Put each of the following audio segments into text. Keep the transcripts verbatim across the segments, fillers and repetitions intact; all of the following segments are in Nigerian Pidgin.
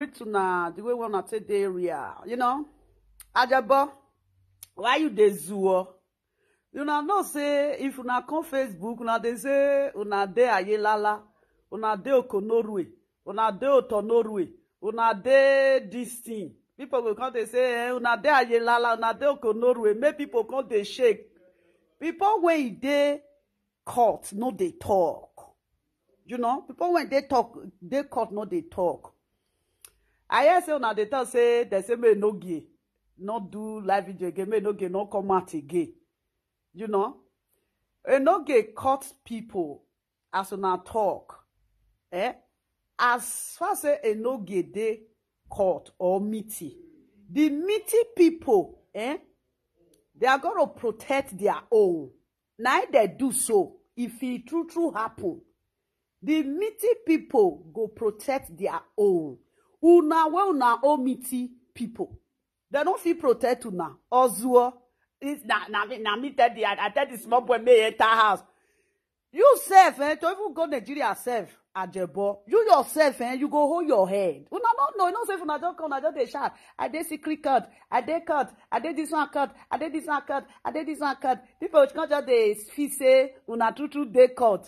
Greet una the way una take dey area, you know. Ajabo, why you dey zuo? Una know say if una come Facebook, una dey say una dey Ayelala, una dey Okonorue, una dey Otonorue, una dey this thing. People go come dey say, eh, una dey Ayelala, una dey Okonorue. Make people come dey shake. People wey dey court no dey talk. You know, people wey dey talk, dey court no dey talk. I hear say una dey talk say dem say make Enogie no do live video again, make Enogie no come out again. You know, Enogie court people as una talk. Eh? As far say Enogie dey court or meeting, the meeting people, eh, they are going to protect their own. Na im dem do so. If e true true happen, the meeting people go protect their own. Una wey una own meeting people, dem no fit protect una. Ozuo, is na na me na me tell the I, I tell the small boy make e enter house. You sef, eh, to even go Nigeria sef, Ajebo. You yourself, eh, you go hold your head. Una no know, you know say if una just come, una just dey shout, I dey secret court, I dey court, I dey this one court, I dey this one court, I dey this one court. People come just dey feel say una true true dey court.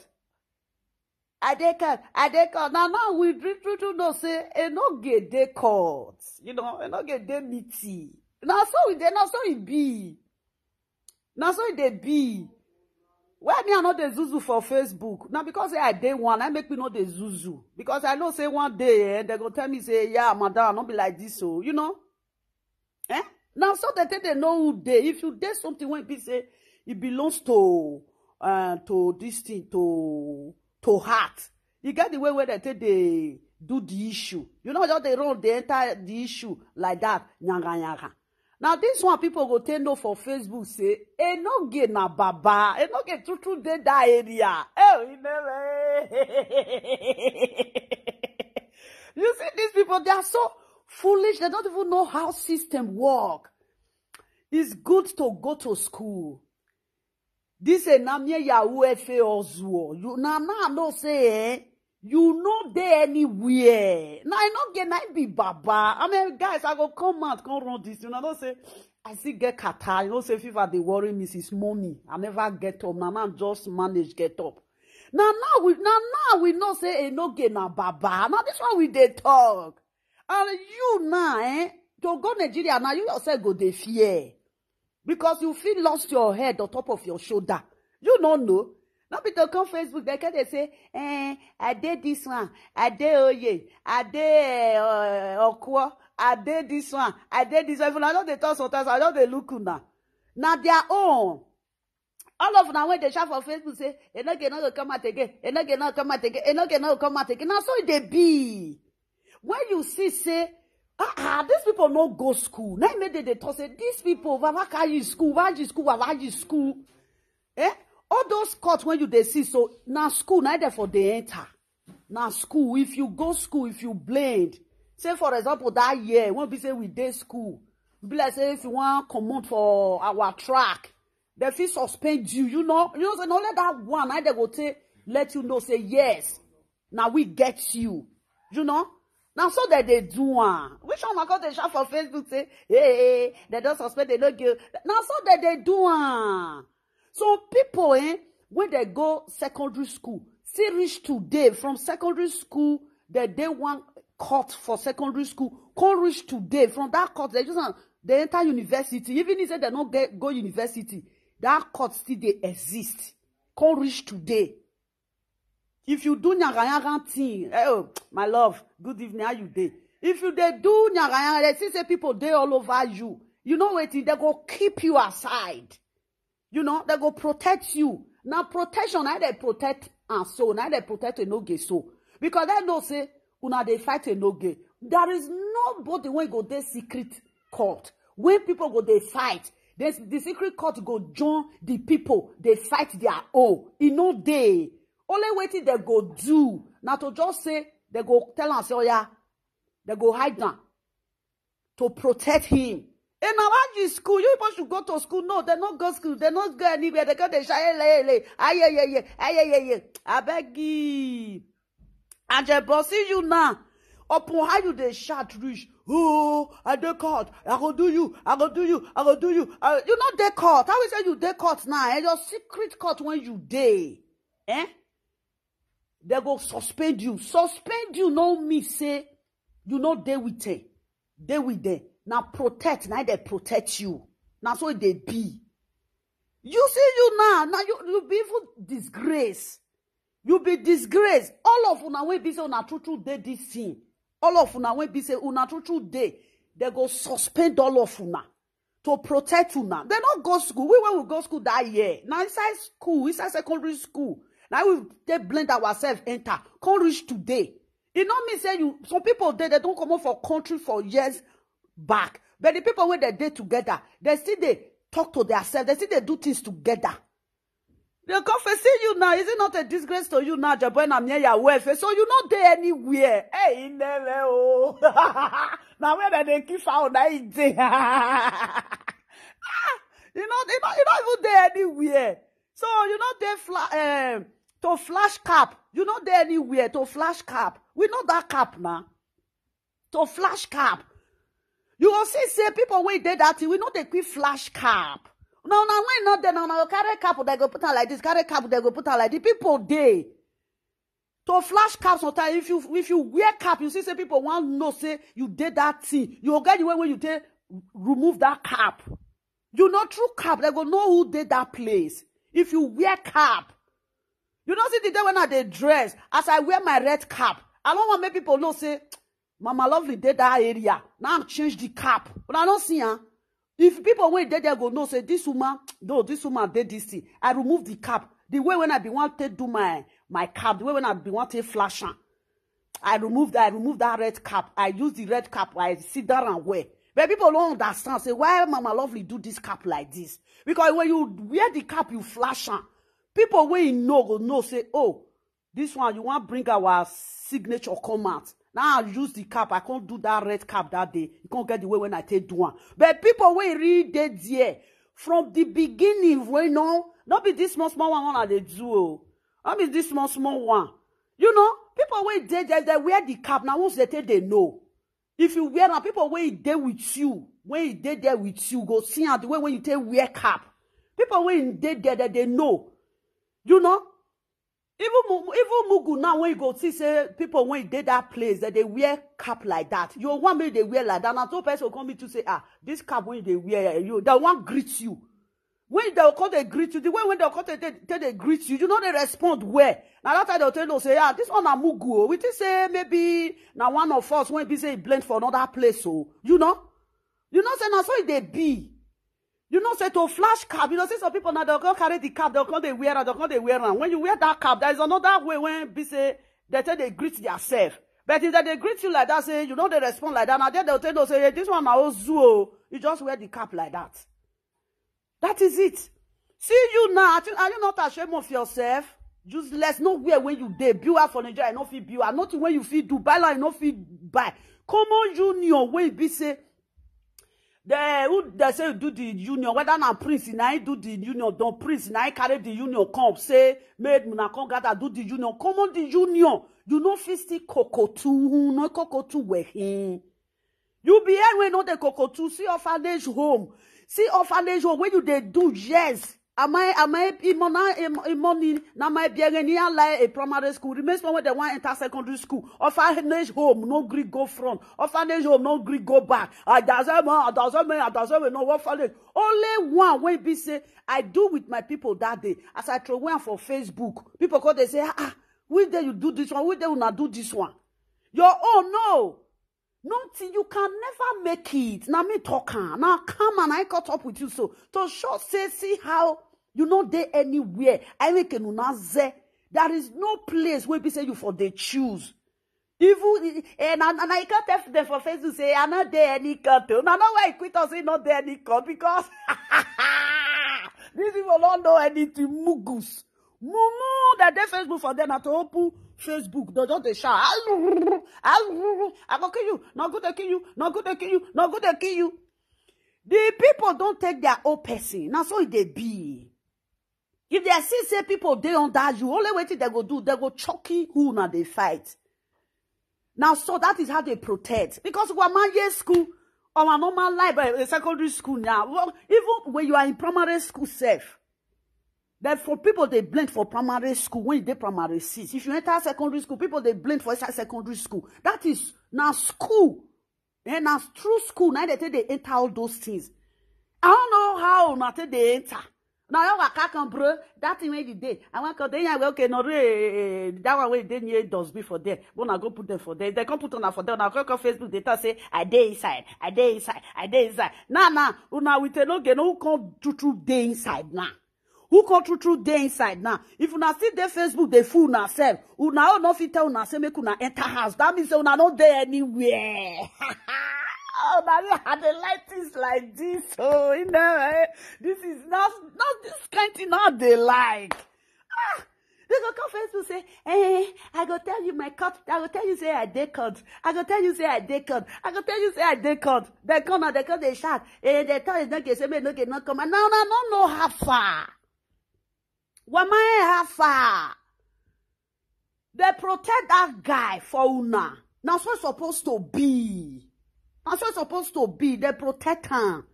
I dey court, I dey court. Now now we true true true know say Enogie dey court. You know, Enogie dey meeting. Na so we dey, na so e be. Na so e dey be. Why me I no dey zuzu for Facebook? Na because say I dey one, I make me no dey zuzu. Because I know say one day, eh, dem go tell me say, yeah, madam, no be like this, so, you know. Eh? Na so dem take dey know who dey. If you dey something wey be say e belongs to, uh, to this thing, to, to heart, e get the way wey dem take dey do the issue. You know, just dey run, dey enter the issue like that, yanga yanga. Now this one people go take know for Facebook say Enogie na baba, Enogie true true dey that area. Oh, he never. You see, these people, they are so foolish. They don't even know how system work. It's good to go to school. This Enamie Yahoo F A Ozuo. You now now know say, eh, you no dey anywhere. Now I no get, na be baba. I mean, guys, I go come out, come run this. You know, say I still get catarrh. You know, say fever dey worry me since morning. I never get up. Now now just manage get up. Now now we now now we know say Enogie na baba. Now this one we dey talk. And you now, eh, to go Nigeria now, you yourself go dey fear. Because you feel lost your head on top of your shoulder. You no know. Not be to come Facebook, they can they say, eh, I did this one, I did Oye, I did uh, Okwo, I did this one, I did this one. If I don't they talk sometimes, I don't they look now. Now their own. All of now when they shout for Facebook say, Enogie no go come out again, Enogie no go come out again, Enogie no go come out again. Now so they be. When you see say, ah, ah, these people no go school. Now make they, they talk say these people, Baba carry school, why you school, why you school? Eh? All those courts when you they see, so now school, now therefore they enter. Now school, if you go school, if you blend, say for example that year when we say we dey school, be like say if you want come out for our track, they fit suspend you. You know, you know say no let that one, now they go take let you know say yes, now we get you. You know, now so that they do one. Which one I got the shout for Facebook say, hey, they don't suspend, they no give. Now so that they do one. Some people, eh, when they go secondary school, see reach today from secondary school, that they want court for secondary school, can't reach today from that court. They just want, they enter university. Even if they don't get go university, that court still they exist. Can't reach today. If you do nyaga nyaga thing, eh, oh, my love, good evening, how you dey? If you dey do nyaga nyaga, they see say people dey all over you. You know wetin, they go keep you aside. You know, they go protect you. Now protection, now they protect and so, now they protect Enogie so. Because they know say, una dey fight Enogie. There is nobody when go dey secret court. When people go dey fight, the, the secret court go join the people, they fight their own. E no dey. Only wetin they go do, na to just say, they go tell am say, oh yeah, they go hide am to protect him. And now why you school? You people should go to school. No, they not go school. They not go anywhere. They go dey shy, le, le. Aye, aye, aye, aye, aye, aye. I beg you. Ajebo, see you now. Upon how you dey shout reach, "Oh, I dey court, I go do you, I go do you, I go do you." Uh, you no dey court. How is it you dey court now? And your secret court when you dey, eh? They go suspend you. Suspend you no mean say you no dey with them. Dey with them. Now protect, now they protect you. Now so they be. You see you now, now you, you be even disgrace. You be disgrace. All of una wey be say una true true dey this thing. All of una wey be say una true true dey, they go suspend all of una to protect una. They no go school. We when we go school that year, now inside school, inside secondary school, now we they blend ourselves enter. Come reach today. It no mean say you. Some people dey, they don't come up for country for years back. But the people when they dey together, they still they talk to themselves. They still they do things together. They come face see you now. Is it not a disgrace to you now, Jaboy? I'm near your wife. So you not there anywhere. Hey, in there, oh. Now where they keep out that is there. Ah, you know, you know, you not even there anywhere. So you not there fla- um, to flash cap. You not there anywhere to flash cap. We know that cap now. To flash cap. You go see say people wey dey that thing, we no dey quick flash cap. Now, now when not there, now, now carry cap, they go put on like this, carry cap, they go put on like this. People dey to flash cap sometimes. If you, if you wear cap, you see say people want know say you did that thing. You go get the way when you take remove that cap. You know through cap, they go know who did that place. If you wear cap, you know see the day when I dey dress, as I wear my red cap, I don't want make people know say Mama Lovely did that area. Now I'm change the cap. But I don't see her. If people when dey there go know say this woman, no, this woman did this thing. I remove the cap. The way when I be want to do my my cap, the way when I be want to flash am, I remove that. I remove that red cap. I use the red cap. I sit down and wear. But people don't understand. Say why Mama Lovely do this cap like this? Because when you wear the cap, you flash am. People wey you know go know say, oh, this one you want bring our signature come out. Now I use the cap. I can't do that red cap that day. You can't get the way when I take do one. But people wey really dey there from the beginning, wey know, not be this small small one one I dey do. Oh. Not be this small small one. You know, people wey dey there, they wear the cap. Now once they take, they know. If you wear am, people wey dey with you, when e dey there with you, go see am the way when you take wear cap. People wey dey there, that they know. You know, even mu- even mugu now when you go see say people when dey that place that they wear cap like that. You want me they wear like that. Now two person come me to say, ah, this cap when they wear, eh, you that one greet you. When they come they greet you, the way when they come they, they, they greet you, you know they respond well. Now that time they'll tell you say, ah, this one a mugu. Oh. We think say maybe now one of us when be say blend for another place. So you know, you know say now so it they be. You know say to flash cap. You know say some people now they'll come carry the cap, they'll come they wear am, they'll come they wear am. When you wear that cap, there is another way when be say they tell they greet themselves. But if they, they greet you like that, say you know they respond like that. Now then they'll tell you say, hey, this one now ozu. Oh. You just wear the cap like that. That is it. See you now. Are you, are you not ashamed of yourself? Useless. Nowhere when you dey build up for Nigeria, I no fit build. Nothing when you fit do. Buy land, you no fit buy. Common union wey be say they who they say do the union, whether na prince na he do the union, don prince na he carry the union come say make una come gather do the union. Common the union, you no fit still kokotu, no kokotu wehin. You be here when no the kokotu, see orphanage home, see orphanage home when you dey do yes. Am I am I imona imoni na my bienvenido like a primary school remains one when they want enter secondary school. Orphanage home no gree go front. Orphanage home no gree go back. Adazeme, adazeme, adazeme, no orphanage. Only one wey be say I do with my people that day. As I throw one for Facebook, people call they say, ah, ah, which day you do this one? Which day una do this one? Your own no. Nothing, you can never make it. Now me talk am. Now come and I caught up with you. So to show say see how you no dey anywhere. I make una say there is no place where be say you for they choose. Even and and, and I can't tell them for Facebook say I not there any cut. No, no why I quit us say not there any cut because these people don't know anything. Mugus. Mumu that dey Facebook for them na to open Facebook. They just dey shout. "Aruru, aruru, I go kill you. No good to kill you. No good to kill you. No good to kill you." The people don't take their own person. Now so it dey be. If they see say people dey under you, only wetin they go do, they go chucky who na they fight. Now, so that is how they protect. Because we are man year school, or a normal life, uh, secondary school now. Well, even when you are in primary school, safe. Then for people they blend for primary school when they primary six. If you enter secondary school, people they blend for inside secondary school. That is now school. And now through school, now they take they enter all those things. I don't know how now take they enter. Now you waka come, bro. That thing when you dey, I want to dey here. Okay, no, re- that one wey dey near does be for there. But I go put them for there. They come put on for there. Now come come Facebook. They tell say I dey inside. I dey inside. I dey inside. Now now, una with no get no come true true dey inside now. Who come true true dey inside now? If una still dey Facebook, they fool una self. Una own no fit tell una say make una enter house. That means say una no dey anywhere. Oh, now I dey like things like this. Oh, you know, eh? This is not not this kind thing. Not they like. Ah, they go come Facebook say, eh, I go tell you my cut. I go tell you say I dey cut. I go tell you say I dey cut. I go tell you say I dey cut. They come and they come they shout. Eh, they tell you no get say me no get no come. And now I no know how far. Wamae, how far? They protect that guy for una. Now so it's supposed to be. Now so it's supposed to be. They protect him.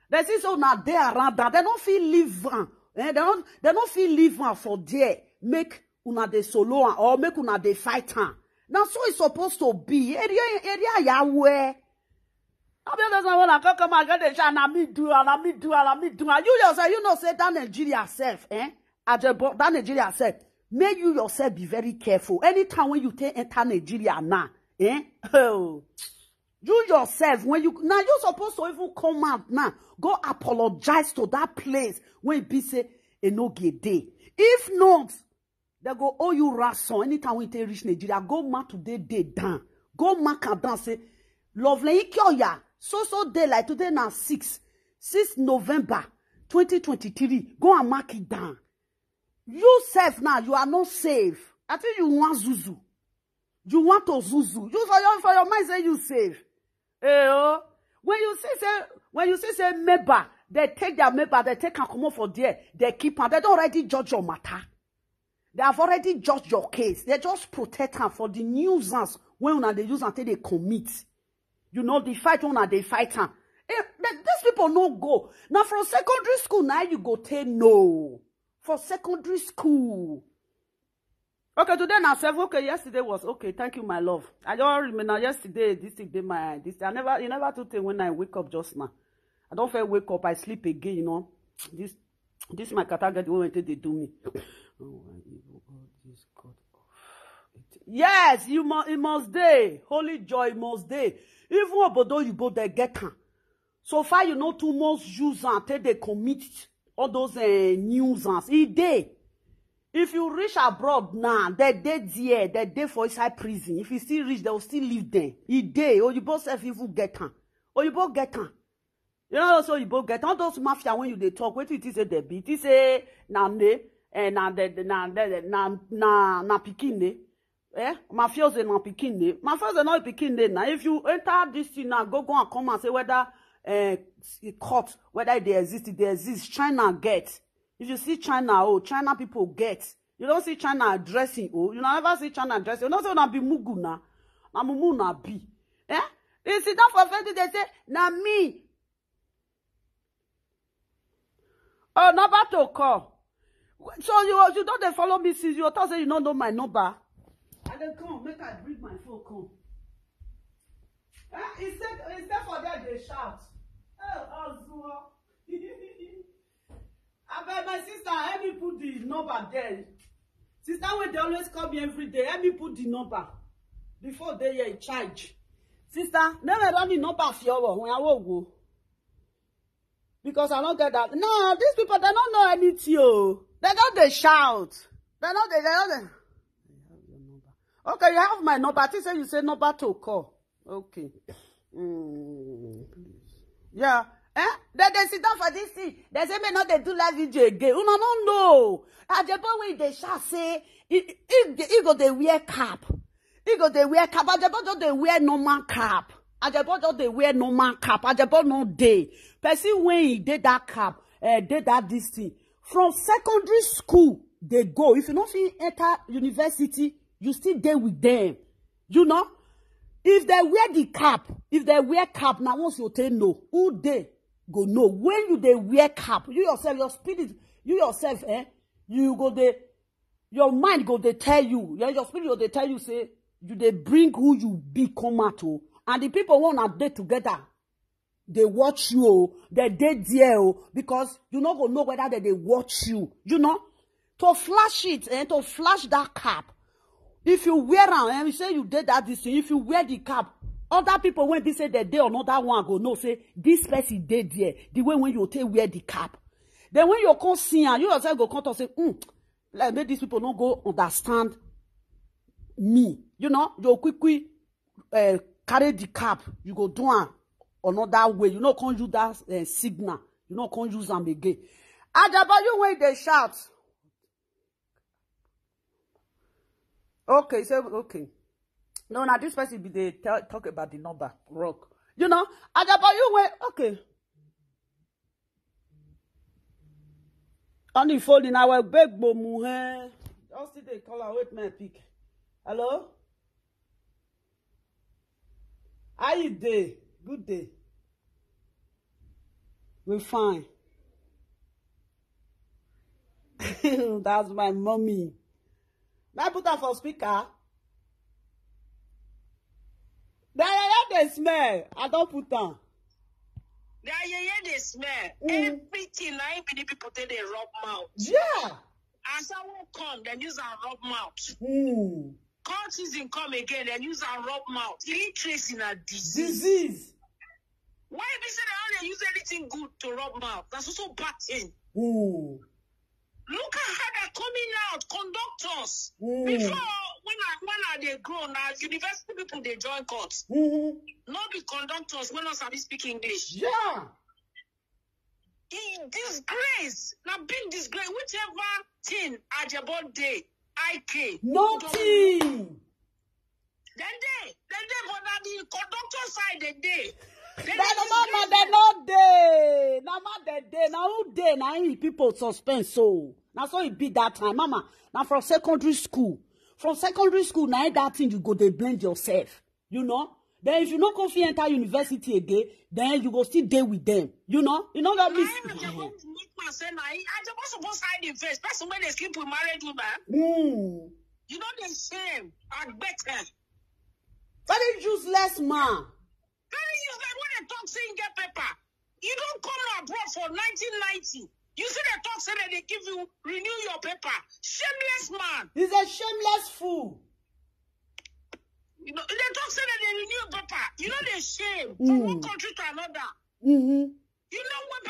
They see so now they around that. They don't feel leave am. Eh, they don't they don't feel leave am for there. Make una dey solo am or make una dey fight am. Now so it's supposed to be. Area area Yahweh. I be understand when I come come, I get the shot, and I me do, and I me do, and I me do. And you yourself, you know, say that Nigeria self, eh? Ajebo, that Nigeria self, make you yourself be very careful. Anytime when you take enter Nigeria now, eh? Oh, you yourself, when you now you supposed to even come out now, go apologize to that place when be say e no get day. If not, they go owe you ransom anytime we take reach Nigeria. Go mark today day down. Go mark am down. Say, Lovely Ikioya, so so day like today now six, six November twenty twenty-three. Go and mark it down. You safe now, you are not safe. I think you want Zuzu. You want to Zuzu. You for your for your mind say you safe. Eh, oh. When you see say when you see say member, they take their member, they take and come up for there, they keep am. They don't already judge your matter. They have already judged your case. They just protect am for the nuisance when una dey use am take dey commit. You know the fight una dey fight am. Eh, th- these people no go. Now from secondary school now you go take no. For secondary school. Okay, today now seven. Okay, yesterday was okay. Thank you, my love. I don't remember now. Yesterday, this thing dey my this. I never, you never too think when I wake up just now. I don't feel wake up. I sleep again. You know, this this my category wey take dey do me. Oh, I even all this cut off. Yes, you must. It must dey. Holy joy must dey. Even obodo oyibo dey get am. So far, you know too much use am take dey commit all those uh, nuisance. E dey. If you reach abroad now, they dey there, they dey for inside prison. If you still reach, they will still leave them. E dey. Oyibo self even get am. Oyibo get am. You know also Oyibo get all those mafia when you dey talk. What it is a debit? It is a na ne and na the na the na na na pikin ne. Eh? Mafioso na pikin ne. Mafioso na pikin ne. Now if you enter this thing now, go go and come and say whether uh, court whether they exist, they exist. China get. If you see China, oh, China people get. You don't see China dressing, oh. You never see China dressing. You don't say na be mugu na. Na mumu na be. Eh? They sit down for Facebook, they say, na me. Oh, number to call. So you you don't dey follow me since you thought say you don't know my number. I dey come, make I bring my phone come. Eh? Instead, instead for that, they shout. Oh, Ozuo. Abeg, my sister, help me put the number there. Sister, when they always call me every day, help me put the number. Before they hear charge. Sister, never run the number for your when I will go. Because I don't get that. No, these people, they don't know anything. Oh. They don't they shout. They don't they, they don't they. Okay, you have my number. I think say you say number to call. Okay. Mm. Yeah. Eh? They, they sit down for this thing. They say me not they do live video again. Una no know. Ajebo wey they shall say, he, he, he go they wear cap. He go they wear cap. Ajebo just they wear normal cap. Ajebo just they wear normal cap. Ajebo no day. Person when he did that cap, uh, did that this thing. From secondary school, they go. If you not fit enter university, you still dey with them. You know? If they wear the cap, if they wear cap, now once you take no, who they go know? When you they wear cap, you yourself, your spirit, you yourself, eh? You go there, your mind go they tell you, your, your spirit go they tell you, say, you they bring who you be come out, oh. And the people want to day together, they watch you, oh, they dey there, oh, because you not go know whether they, they watch you, you know? To flash it, and to flash that cap. If you wear am, and you say you did that this thing, if you wear the cap, other people when they say that they another one go know, say, this person dey there, the way when you take wear the cap. Then when you come see am, you yourself go come to say, hmm, like, make these people not go understand me. You know, you quick, quick, uh, carry the cap, you go do am another way. You know, can't use that uh, signal. You know, can't use them again. Adaba, you when they shout. Okay, so, okay. No, now this person be they tell, talk about the number. Rock. You know, Adaba, you when, okay. On the phone, in our big boom, eh? Just still they call her, wait, my pick. Hello? How you day? Good day. We fine. That's my mommy. May I put her for speaker? The yeye they smell. I don't put on. The yeye they smell. Mm. Everything I be the people they, they rub mouth. Yeah. As I won't come, then use and rub mouth. Mm. Cultism come again, then use and rub mouth. Illiteracy na disease. Disease. Why be say they only use anything good to rub mouth? That's also bad thing. Mm. Look at how they're coming out, conductors. Mm. Before, when I when I they grow now, university people they join courts. Mm-hmm. Not be conductors when not sabi speak English. Yeah. In disgrace, now big disgrace, whichever thing at your birthday, I K. Nothing. Then they, then they, but now the conductor side, they, they. Then mama, they not there. Now ma they there. Now who there? Now he people suspense so. Now so it be that time, mama. Now from secondary school, from secondary school, now that thing you go they blend yourself. You know. Then if you no come fit enter university again, then you go still dey with them. You know, you know that I means. Say now, I just supposed to hide the face. Person when they sleep with married woman, Mm. You know they shame. I bet her. Very useless man. Very useless when they talk saying get paper. You don't come abroad for nineteen ninety. You see the talk say that they give you renew your paper. Shameless man. He's a shameless fool. You know, they talk say that they renew paper. You know they shame from one country to another. Mm-hmm. You know what?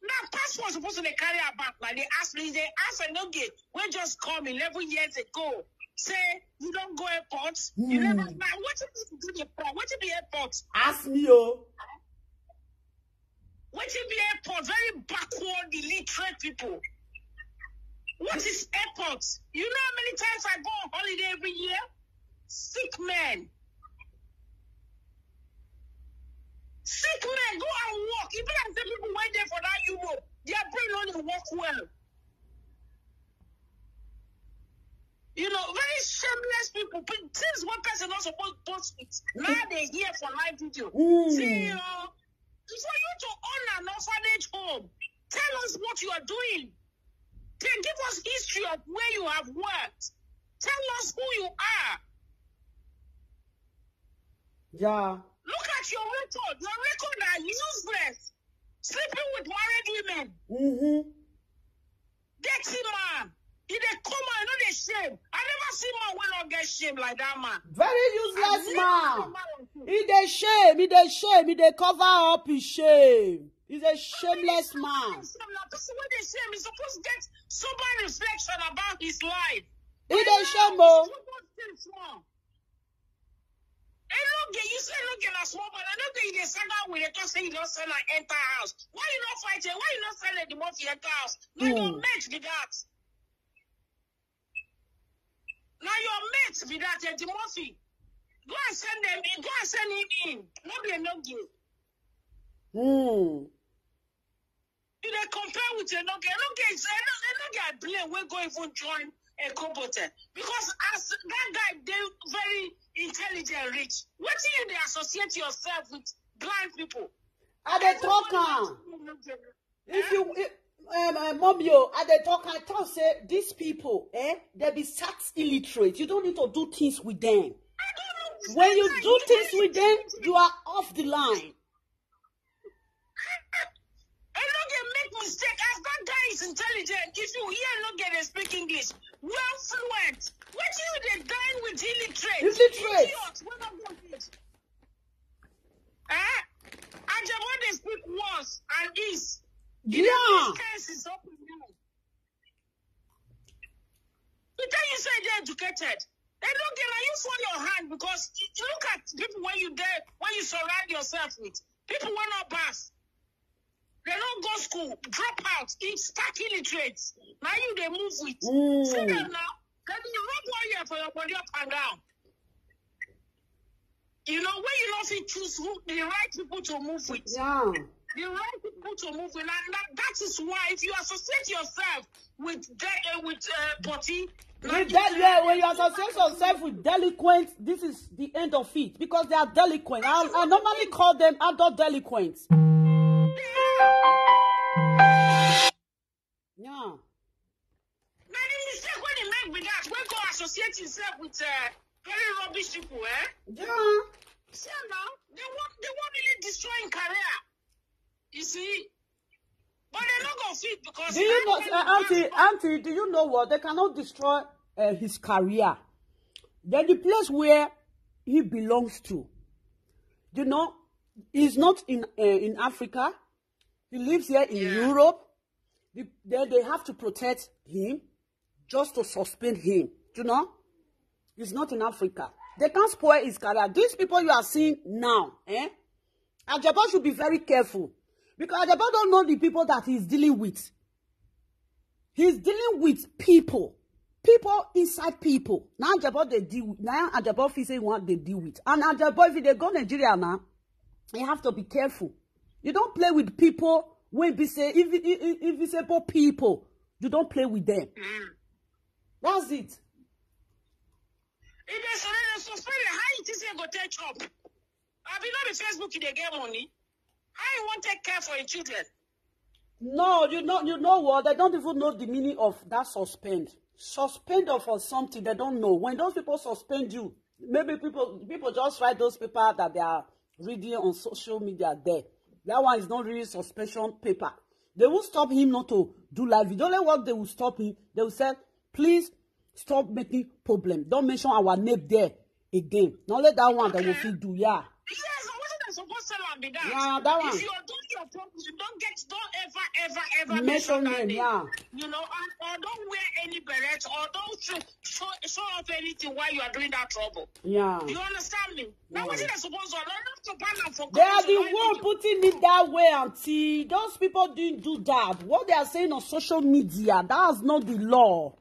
Now passport supposed to they carry her back. Like they ask me, they ask a no get. We just come eleven years ago. Say you don't go airport. You never. Now what if you do the airport? What if the airport? Ask me, oh. What if the airport? Very backward, illiterate people. What is airport? You know how many times I go on holiday every year? Sick men. Sick men, go and work. Even like the people went there for that Europe, their brain only work well. You know, very shameless people. Things one person not supposed to post it. Now they here for live video. Mm. See, you know, for you to own an orphanage home, tell us what you are doing. Then give us history of where you have worked. Tell us who you are. Yeah. Look at your record. Your record are useless. Sleeping with married women. Mm-hmm. Dirty man. He dey come out, you know they shame. I never see man when not get shame like that man. Very useless man. He dey shame, he dey shame, he dey cover up his shame. He's a shameless man. Now, person when they shame is supposed to get sober reflection about his life. He dey shame, oh. Enoge, you say Enoge na small man. Enoge, you dey send out with a talk say you don't send and enter house. Why you not fight it? Why you not send the money enter house? No, you don't make the that. Now your mate be that, eh, Timothy. Go and send them in. Go and send him in. No be Enoge. Hmm. You dey compare with Enoge. Enoge is Enoge, Enoge I blame wey go even join Ekobote. Because as that guy dey very intelligent, rich, wetin you dey associate yourself with blind people? I dey talk am. If you, if, um, uh, mommy, oh, I dey talk. I talk say these people, eh, they be tax illiterate. You don't need to do things with them. When you do things with them, you are off the line. Enoge make mistake as that guy is intelligent. If you hear Enoge dey speak English, well fluent. Wetin you dey dine with illiterate? Illiterate. Idiot, wey no go read. Eh? Ajabo dey speak once and is. Yeah. Case is open now. To tell you say they educated. They don't get you for your hand because you look at people when you there, when you surround yourself with people who not pass. They don't go school, drop out, in stark illiterates. Now you they move with. Mm. See them now. They be rub one year for your body up and down. You know, when you don't fit choose who the right people to move with. Yeah. The right people to move with. And that, that is why if you associate yourself with de- uh, with uh, party, With that, yeah, when you associate yourself with delinquents, this is the end of it because they are delinquents. I, I normally call them adult delinquents. Yeah. Now the mistake when they make with that, when go associate himself with uh, very rubbish people, eh? Yeah. See now, they want they want really destroying career. You see, but they not gonna fit because Do you know, uh, auntie, auntie? Do you know what? They cannot destroy uh, his career. Then the place where he belongs to, you know, he's not in uh, in Africa. He lives here in Yeah. Europe. The, they, they have to protect him just to suspend him. You know, he's not in Africa. They can't spoil his career. These people you are seeing now, eh? Ajabo should be very careful because Ajabo don't know the people that he's dealing with. He's dealing with people, people inside people. Now Ajabo they deal with. Now Ajabo feel say what they deal with, and Ajabo if they go Nigeria now, you have to be careful. You don't play with people. When we say if if if, if it's about people, you don't play with them. That's it. If they surrender, suspend it, how you think they go take chop? I be not the Facebook they get money. How you want take care for your children? No, you know, you know what? They don't even know the meaning of that suspend. Suspend of or something they don't know. When those people suspend you, maybe people people just write those papers that they are reading on social media there. That one is not really suspension paper. They will stop him not to do live video. Only what they will stop him, they will say, please stop making problem. Don't mention our name there again. Not let that one that will feel do, yeah. Yes, what is supposed to tell am be that? Yeah, that one. If you are doing your problem, you don't get, don't ever, ever, ever Mention mention that name, name. Yeah. You know, and, or don't wear any beret, or don't show, show, show up anything while you are doing that trouble. Yeah. You understand me? Now, what is supposed to allow them to ban am for They are country, the why one you- putting it that way, auntie. Those people didn't do that. What they are saying on social media, that's not the law.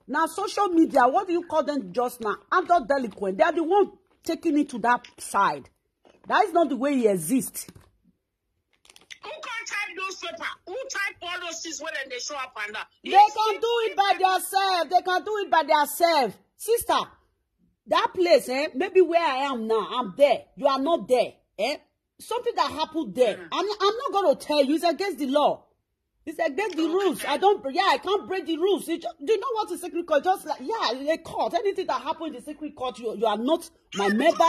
Now, social media, what do you call them just now? Adult delinquent. They are the one taking it to that side. That is not the way it exists. Who can't type newspaper? Who type all those things when they show up and down? They can do it by themselves. They can do it by themselves. Sister, that place, eh? Maybe where I am now, I'm there. You are not there, eh? Something that happened there. I'm, I'm not going to tell you. It's against the law. It's against the rules. I don't. Yeah, I can't break the rules. You, just, you know what is secret court? Just like, yeah, in a court. Anything that happened in the secret court, you, you are not my member.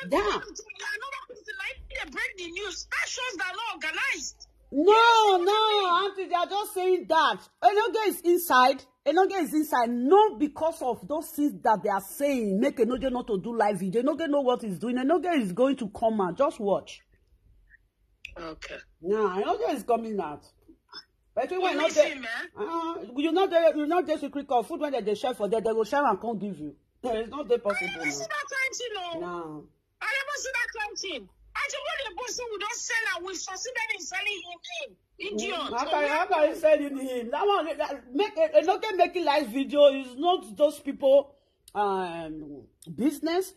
Yeah. They break the news. That shows they're not organized. No, no, auntie, they are just saying that. Enoge is inside. Enoge is inside. No, because of those things that they are saying, make Enoge not to do live video. Enoge know what he's doing. Enoge is going to come out. Just watch. Okay. Nah, Enoge is coming out. But you You were not miss there. Him, eh? Uh, you not there. You not there. Secret court food when they share for there, they will share and come give you. There is not there possible. I never see No. That kind thing, no. No. I never see that kind thing. I just want the person who don't sell and we succeeded in selling him in. Idiot. How can, how can you sell in him? That one that make a, a local making live video is not those people um business.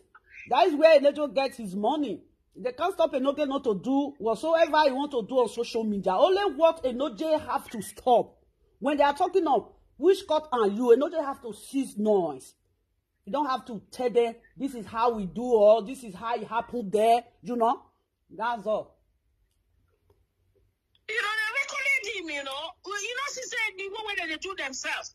That is where Enoge gets his money. They can't stop Enoge not to do whatsoever he want to do on social media. Only what Enoge have to stop when they are talking of Which court are you? You know they have to cease noise. You don't have to tell them this is how we do or this is how it happened there. You know, that's all. You know, they recorded him, you know. You know, she said the way they do themselves.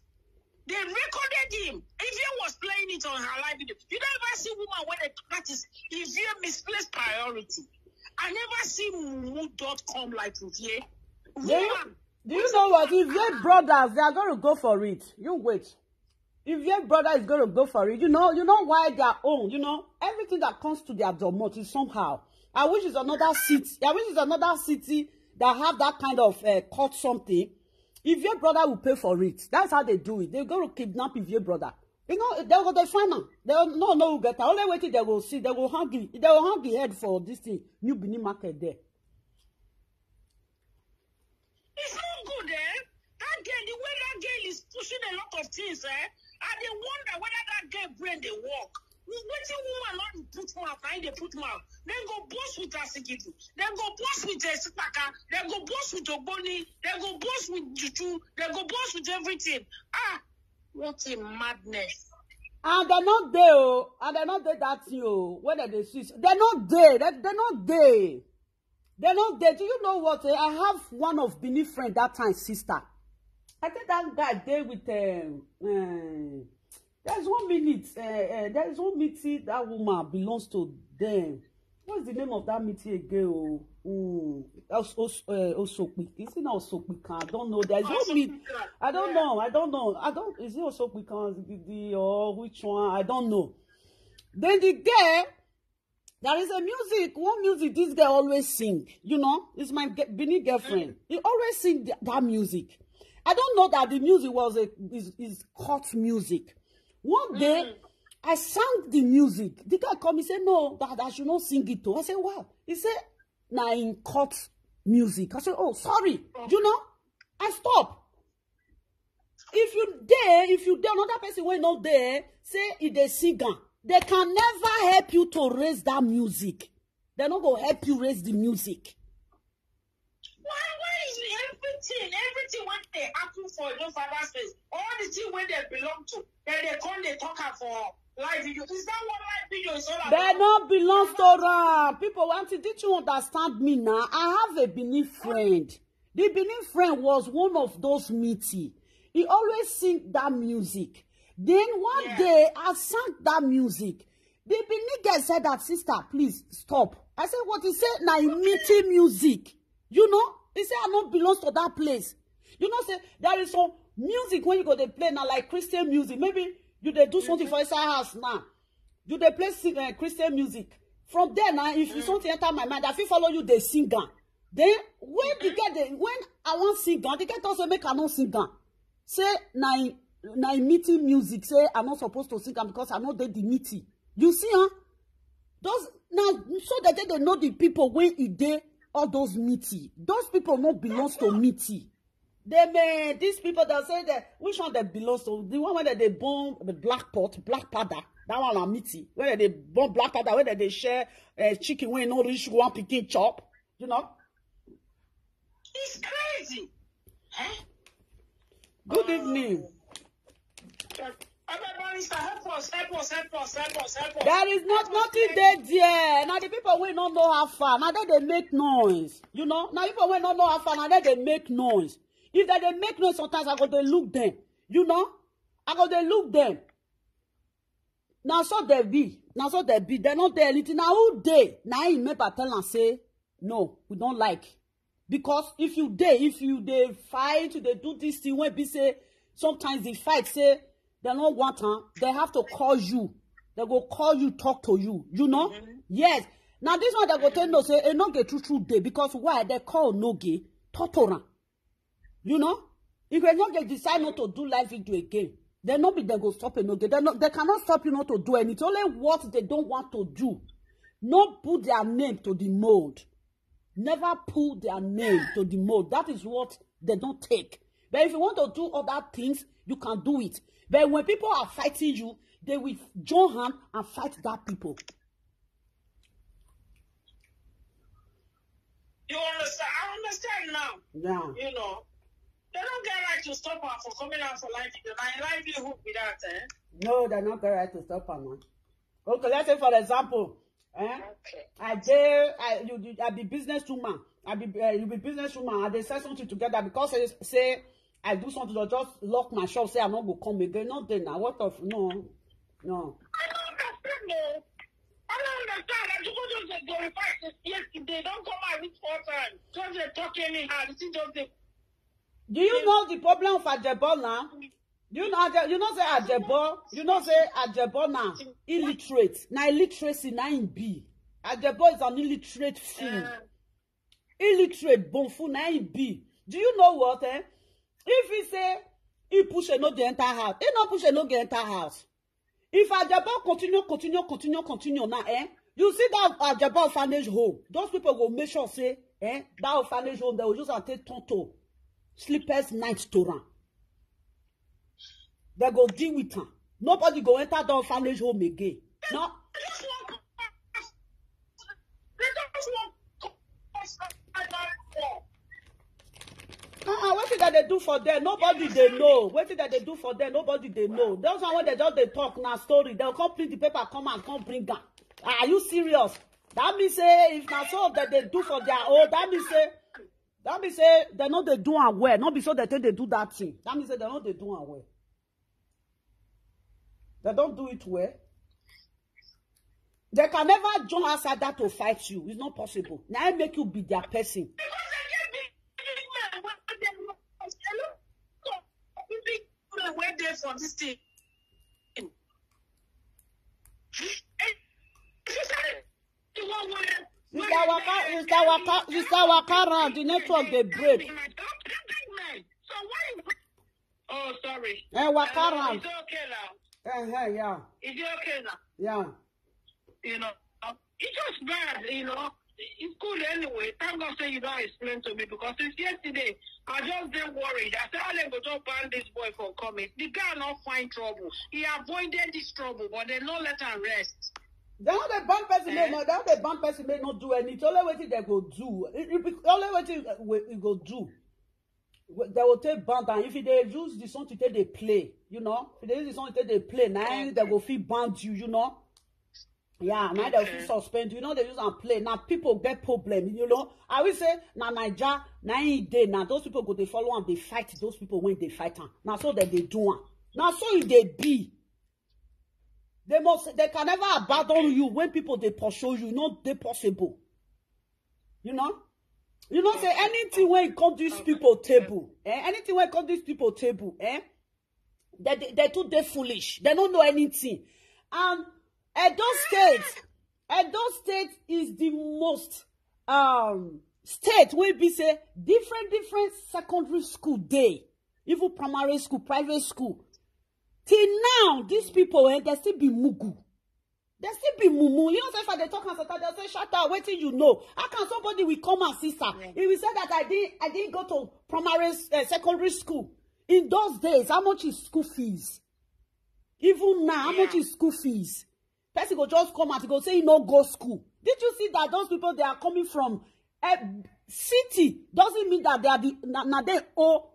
They recorded him. If he was playing it on her live video, you don't ever see woman when they practice. If you misplace priority, I never see mumu dot com like Ivie. Do you, do you know what? Ivie brothers, they are going to go for it. You wait. Ivie brother is going to go for it. You know, you know why they are own. You know, everything that comes to their domot is somehow. I wish it's another city. I wish it's another city that have that kind of uh, court something. Ivie brother will pay for it. That's how they do it. They're going to kidnap Ivie brother. You know, they go the final. They no no who get only waiting. They will see. They will hang it. They will hang the head for this thing. New Benin market there. It's not good, eh? That girl, the way that girl is pushing a lot of things, eh? I dey wonder whether that girl brain dey work. Wetin woman no dey put mouth, na im dey put mouth. Dem go boss with Asigidu, dem go boss with Esipaka, dem go boss with Ogboni, dem go boss with Juju, dem go boss with everything. Ah, what a madness. And they not there, oh, and they not there that thing, oh. When they switch, they not there. They, they not there. They not there. Do you know what? Eh? I have one of Benin friend that time, sister. I think that guy there with um, um, there's one minute. Uh, uh, there's one meeting that woman belongs to them. What's the name of that meeting again? Oh, mm, Os- Os- uh, Osokpi. Is it not Osokpi? I don't know. There's one meet. I don't know. I don't know. I don't. Is it Osokpi the, the or which one? I don't know. Then the girl, there is a music, one music this girl always sing. You know, it's my ge- Benin girlfriend. He always sing th- that music. I don't know that the music was a is, is court music. One day, I sang the music. The guy come, he said, "No, that I should not sing it too." I said, "Well," he said, "Na in court music." I said, "Oh, sorry." You know, I stop. If you dare, if you dare, another person wey no dey say e dey sing am, they can never help you to raise that music. They no go help you raise the music. Why, why is everything, everything when they happen for no father space, all the thing when they belong to, then they come, they talk am for live video. Is that what live video is all about? They no belong to am. People want to, did you understand me now? I have a Benin friend. The Benin friend was one of those meeting. He always sing that music. Then one Yeah. day I sang that music. The Benin girl said that, "Sister, please stop." I said, "What?" He said, "Na meeting music." You know? He said, "I no belong to that place." You know, say there is some music when you go dey play now, like Christian music. Maybe you dey do something for inside house now. You dey play sing, uh, Christian music. From there now, if you something enter my mind, I fit follow you dey sing am. Then when the girl dey, when I wan sing am, the girl talk say make I no sing am. Say na im- na im meeting music. Say I no suppose to sing am because I no dey the meeting. You see, huh? Those now, so that they don't know the people when e dey all those meeting. Those people no belongs to meeting. They may these people that say that, which one that belongs to? The one where they burn the black pot, black powder. That one are meeting. Where they burn black powder, where they share uh, chicken when no reach one pikin chop. You know. It's crazy. Eh? Good evening. Abeg, Barrister, help us, help us, help us, help us, help us. There is not nothing there there. Now the people wey no know how far, now they dey make noise. You know, now people wey no know how far, now they dey make noise. If they dey make noise, sometimes I go dey look them. You know, I go dey look them. Now so they be, now so they be. They not there anything. Now who dey? Now I remember tell and say no, we don't like. Because if you dey, if you dey fight, you dey do this thing when be say sometimes the fight say they no want am, they have to call you. They go call you, talk to you. You know? Yes. Now this one they go tell no say e no get true true day because why they call no gay torturer. You know? If they no get decide not to do live video again, they no be they go stop e no gay. They, no, they cannot stop you not to do anything. Only what they don't want to do. No put their name to the mold. Never put their name to the mold. That is what they don't take. But if you want to do other things, you can do it. But when people are fighting you, they will join hand and fight that people. You understand? I understand now. Yeah. You know, they don't get right to stop her for coming out for live video. My livelihood with that, eh? No, they're not going to stop her, man. Okay, let's say for example, eh? Okay. I dey, I you, you I be business woman. I be uh, you be business woman. I dey sell something together because say, say I do something to just lock my shop. Say I no go come again. Not then. Now what of no, no. I don't understand. No. I don't understand. I just want to glorify this yesterday. Don't come out with four times. Just dey talk anyhow. This is just the Do you know the problem of Ajebo now? Do you know Aje- you know say Ajebo? You know say Ajebo now illiterate. Now illiteracy now him be. Ajebo is an illiterate fool. Illiterate bonfu now him be. Do you know what? Eh? If he say he push a no dey enter house, he no push a no dey enter house. If Ajebo continue, continue, continue, continue now, eh? You see that Ajebo orphanage home. Those people go make sure say, eh, that orphanage home they will use and take turn to sleepless night to run. They go deal with her. Nobody go enter the orphanage home again. No. Uh-uh, what did that they do for them? Nobody they know. What did that they do for them? Nobody they know. Those are when they just they talk now story. They'll come print the paper, come and come bring them. Are you serious? That means say if na so that they do for their own, that means say that means say they know they do am well. Not be so that they do that thing. That means say they know they do am well. They don't do it well. They can never join Asada to fight you. It's not possible. Now I make you be their person. Where they for this thing? Mister Waka, Mister Waka, Mister Waka around the network they break. So why you? Oh, sorry. Eh, Waka Uh, around. It's okay now. Eh, eh, yeah, Is it okay now? Yeah. You know, it's just bad. You know, it's cool anyway. Thank God say you don't explain to me because since yesterday I just dey worried. I said, "How they go just ban this boy from coming?" The guy not find trouble. He avoided this trouble, but they not let him rest. They don't they ban person may Eh? no, they don't they ban person may not do anything. Only what they go do. It, it, be- only what it, uh, we, it go do. We- They will take ban and if they use the song to take they play, you know, if they use the song to take they play, now they go feel ban you, you know. Yeah, now they will feel suspend. You know they use and play. Now people get problem, you know. I will say now Niger, now in day now those people go they follow and they fight those people when they fight them. Now so that they do one. Now so if they be, they must they can never abandon you when people they pursue you. Not they possible. You know? You know, say anything when it come these people table, eh? Anything when it come these people table, eh? They, they, they too they foolish. They don't know anything. And Edo State, Edo State is the most um state where be say different different secondary school day, even primary school, private school. Till now, these people eh, they still be mugu. They still be mumu. You know, say if they talk and they say, "Shut up, waiting you know." How can somebody will come and sister? He will say that I didn't I didn't go to primary uh, secondary school. In those days, how much is school fees? Even now, how much is school fees? Person go just come out, go say he no go school. Did you see that those people they are coming from a city? Doesn't mean that they are the now they owe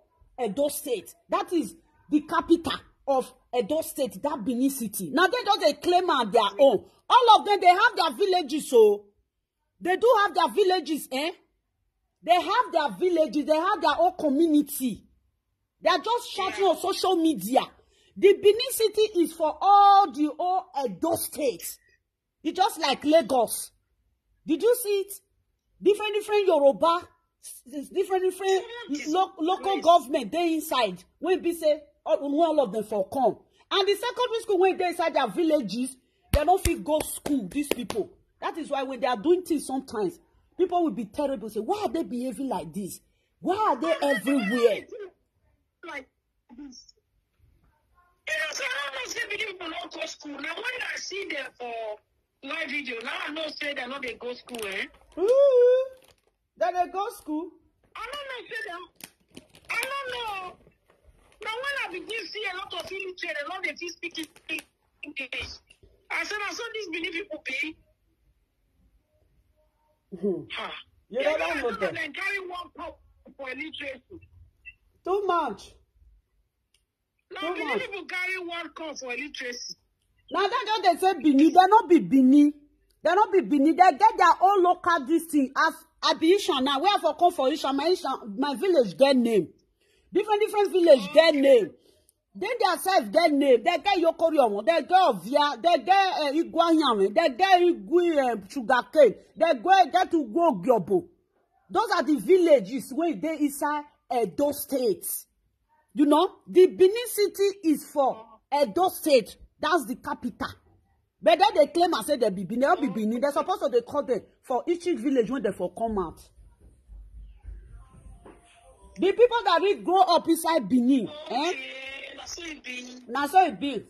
Edo State. That is the capital of Edo State, that Benin City. Now they just they claim on their own. All of them they have their villages, so they do have their villages, eh? They have their villages, they have their own community. They are just shouting on social media. The Benin City is for all the whole Edo State. It's just like Lagos. Did you see it? Different, different Yoruba, s- different, different lo- local government they inside. When we say all, all of them for come, and the secondary school when they inside their villages, they don't feel go school. These people. That is why when they are doing things, sometimes people will be terrible. Say, "Why are they behaving like this? Why are they everywhere?" Like this. You know, so I don't know say people don't go school. Now when I see them for live video, now I know say they no dey go school, eh? Ooh, then they go school. I don't know say them. I don't know. Now when I begin see a lot of illiterate, a lot of these speaking English, I said, "I saw these Benin people be." Ha. You don't know them. Then carry one cup for illiteracy. Too much. Too much. People carry one call for illiteracy. Now that just they say Bini, they not be Bini. They not be Bini. They get their own local this thing. As Abishan now, where for come for Ishan, my Ishan, my village get name. Different different village get name. Then they self get name. They get Yokoriomo, they get Ovia, they get uh, Iguanyame, they get Igui uh, Sugarcane, they go get to go Gyobo. Those are the villages where they inside Edo State. You know, the Benin City is for Edo State. That's the capital. But then they claim and say they be Benin, they not be Benin. They're supposed to they call them for each village when they for come out. The people that we grow up inside Benin, eh? That's what it be. Now so it be.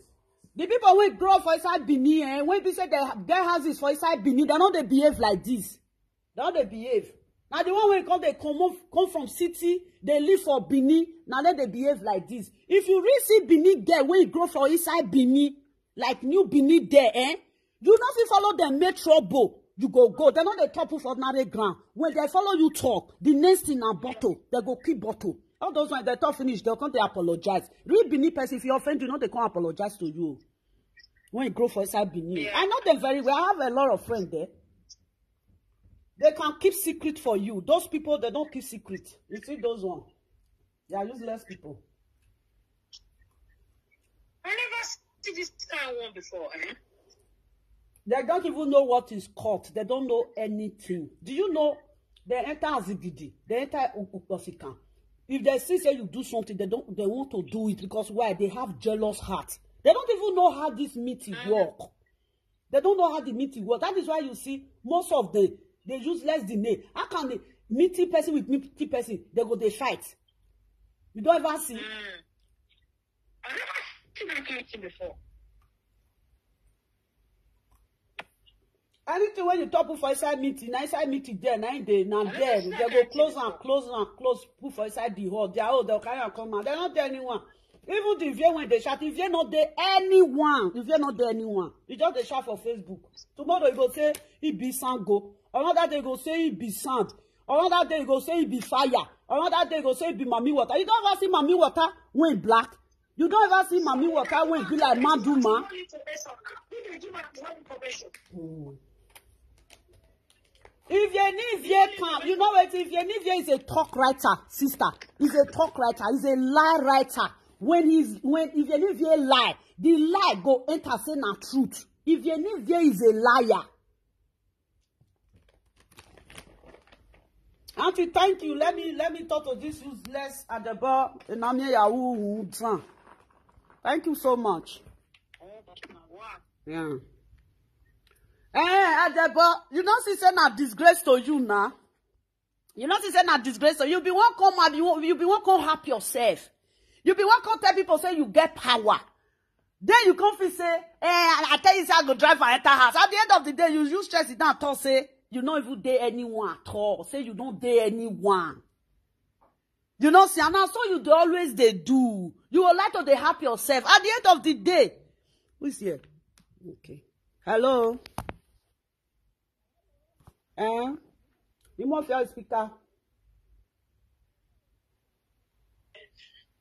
The people we grow up for inside Benin, eh? When we say they get houses for inside Benin, they know they behave like this. They know they behave. Now the one when come they come up, come from city, they live for Benin. Now let they behave like this. If you really see Benin there, when you grow for inside Benin, like new Benin there, eh? You not fit follow them make trouble. You go go. They not they talk for ordinary ground. When they follow you talk, the next thing na bottle. They go keep bottle. All those when they talk finish, they'll come to apologize. Real Benin person, if you offend, you know they can't apologize to you. When you grow for inside Benin, I know them very well. I have a lot of friends there. They can keep secret for you. Those people, they don't keep secret. You see those ones. They are useless people. I never see this kind one before. Eh? They don't even know what is court. They don't know anything. Do you know they enter Azigidi? They enter Ukosikan. If they see say you do something, they don't. They want to do it because why? They have jealous heart. They don't even know how this meeting work. They don't know how the meeting work. That is why you see most of them they useless the name. How can the meeting person with meeting person they go they fight? You don't ever see. I never seen that kind of thing before. Anything when you talk for inside meeting, na inside meeting there, na in dey, na there. They go close and close and close. Put for inside the hall. They are all they'll carry and come out. They're not there anyone. Even the V A when they shout, if you not there anyone, if you not there anyone, you just they shout for Facebook. Tomorrow you go say he be sango. Another day you go say he be sand. Another day you go say he be fire. Another day you go say he be mami water. You don't ever see mami water when black. You don't ever see mami water when be like maduma. If you need V A come, you know what? If you need V A is a talk writer, sister. He's a talk writer. He's a lie writer. When he's when if you need V A lie, the lie go enter say na truth. If you need V A is a liar. Auntie, thank you. Let me let me talk to this useless Adebo Enamie Yahoo Dran. Thank you so much. Yeah. Eh, Adebo, you know she say na disgrace to you now. You know she say na disgrace to you. Be one come out, you, you be one come help yourself. You be one come tell people say you get power. Then you come feel say, eh, I tell you say I go drive and enter house. At the end of the day, you use stress it down talk say you don't even dare anyone at all. Say you don't dare anyone. You know, see, and now so you dey always they do. You will like to they help yourself. At the end of the day, who is here? Okay. Hello. Eh? You must your speaker.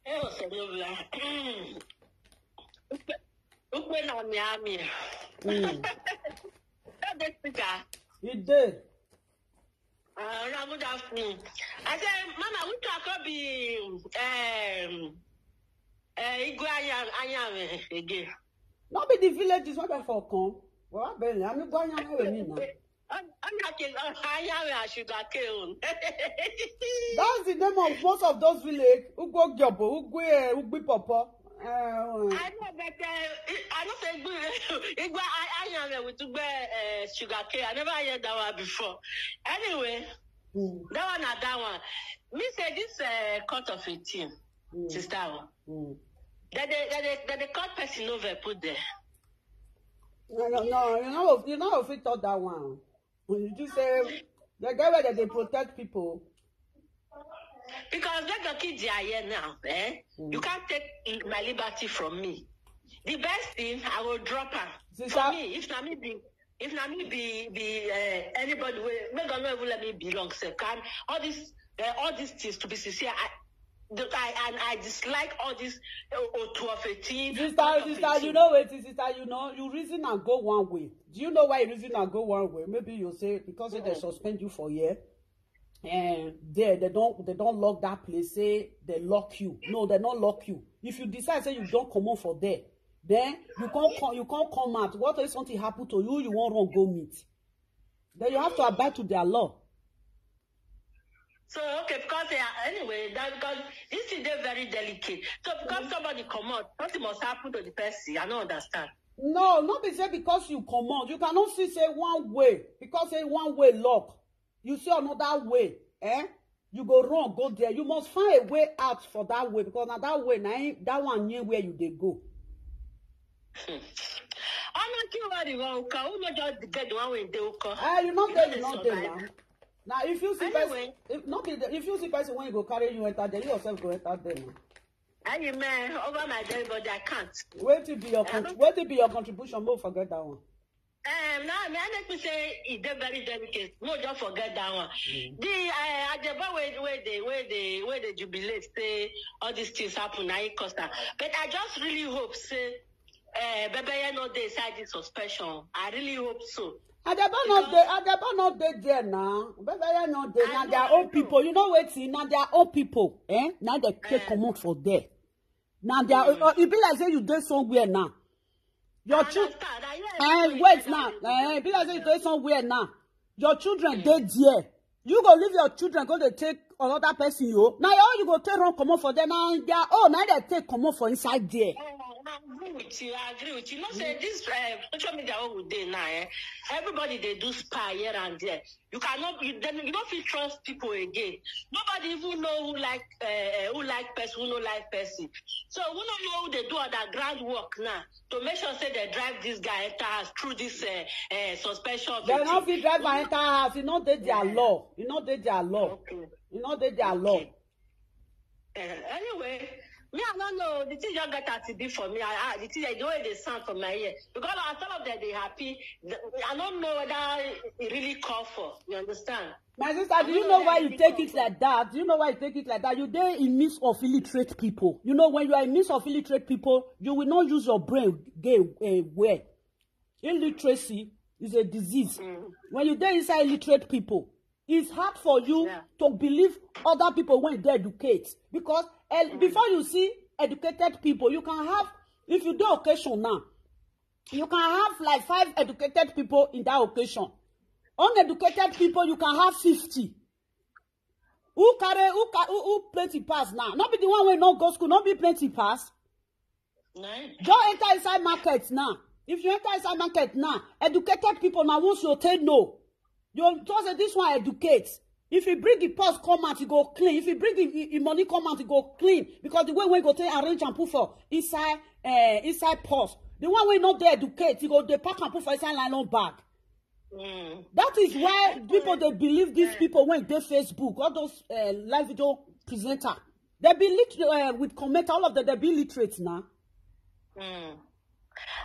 Hello, Senobla. Ukwe na miami. Mm. Hello, speaker. You did. Uh, good afternoon. I said, Mama, we talk about the um, uh, Igwe Anya- Anyame again. Not be the villages what I for come. Well, I been I'm going on with me now. Anyake Anyame and sugar cane. That's the name of most of those village. Ugbo Gyobo, Ugwe, Ugbi Popo. Uh, I know that uh, I don't say Igwe Anyame with Ugbe uh, sugar cane. I never heard that one before. Anyway, mm, that one and that one. Me say this uh, cut of a team, mm, sister. Oh. Mm. That they that they that they cut person over put there. No, no, no, you know, you know if we thought that one. When you just say the guy where they protect people. Because they go kill their here now, eh? Mm. You can't take my liberty from me. The best thing, I will drop her. Sister- For me, if na me be, if na me be, be uh, anybody, wey make God not even let me belong. Sef. Can all these, uh, all these things to be sincere, I, the, I, and I dislike all this uh, otu of a team. Sister, sister, you know what, sister, you know, you reason and go one way. Do you know why you reason and go one way? Maybe you say because they suspend you for a year, and there they don't they don't lock that place. Say they lock you. No, they don't lock you. If you decide say you don't come on for there, then you can't come. You can't come out. What if something happen to you? You won't run go meet. Then you have to abide to their law. So okay, because they are, anyway, that because this is dey very delicate. So because somebody come out, something must happen to the person. I don't understand. No, not be say because you come out, you cannot see say one way because say one way lock. You see another way, eh? You go wrong, go there. You must find a way out for that way because now that way now that one near where you they go. I'm not sure what the one who can. Who not just get the one way they will come. Ah, you not there, you not there now. Now, if you see Anyway. Person, if not be the- if you see person when you go carry you enter there, you yourself go enter there. Now. Hey man, over my dead body, I can't. Wait till be your con- wait till be your contribution. Don't forget that one. Um, now, may I make me say it dey very delicate. No, don't forget that one. The uh, Ajebo where where they where they where they jubilate say all these things happen. I cause that. But I just really hope say uh, Bebe no dey inside this suspension. I really hope so. Adeba not dey. Adeba not dey there now. Bebe not dey. Now their own people. You know what? Now their own people. Eh? Now they take comot for there. Now they are. Uh, it be like say you dey somewhere now. Your children. Eh, wait now. Eh, it be like say you dey somewhere now. Your children dey there. You go leave your children go dey take another person you. Now all you go take run comot for there. Now their own. Now they take comot for inside there. Oh, I agree with you. I agree with you. You know, say this uh, social media wey we dey now, eh? Everybody they do spy here and there. You cannot, you, then you don't feel trust people again. Nobody even know who like uh, who like person, who no like person. So we don't know who they do underground work now to make sure say they drive this guy enter house through this uh, uh, suspension. They no fit drive am enter house. E no dey their law. E no dey their law. Okay. E no dey their law. Uh, anyway, me I don't know. The thing just get as it be for me. I, I the thing the way they sound for my ear because as all of them they happy. The- I don't know whether it really call for. You understand? My sister, do you know why you take it like that? Do you know why you take it like that? You dey in midst of illiterate people. You know, when you are in midst of illiterate people, you will not use your brain gay uh, well. Illiteracy is a disease. When you dey inside illiterate people, it's hard for you Yeah. to believe other people when they educate. Because uh, before you see educated people, you can have, if you do occasion now, you can have like five educated people in that occasion. Uneducated people, you can have fifty. Who carry who ca- who, who plenty pass now? Not be the one wey no go school, not be plenty pass. Nine. Don't enter inside market now. If you enter inside market now, educated people now once you take no. You just say this one educate. If you bring the purse come out, you go clean. If you bring the, the, the money come out, you go clean. Because the way we go take arrange and put for inside uh, inside purse. The one wey no dey educate, you go dey pack and put for inside nylon bag. Mm. That is why people they believe these people when they Facebook, all those uh, live video presenter, they be lit uh, with comment, all of them they be literate now. Mm.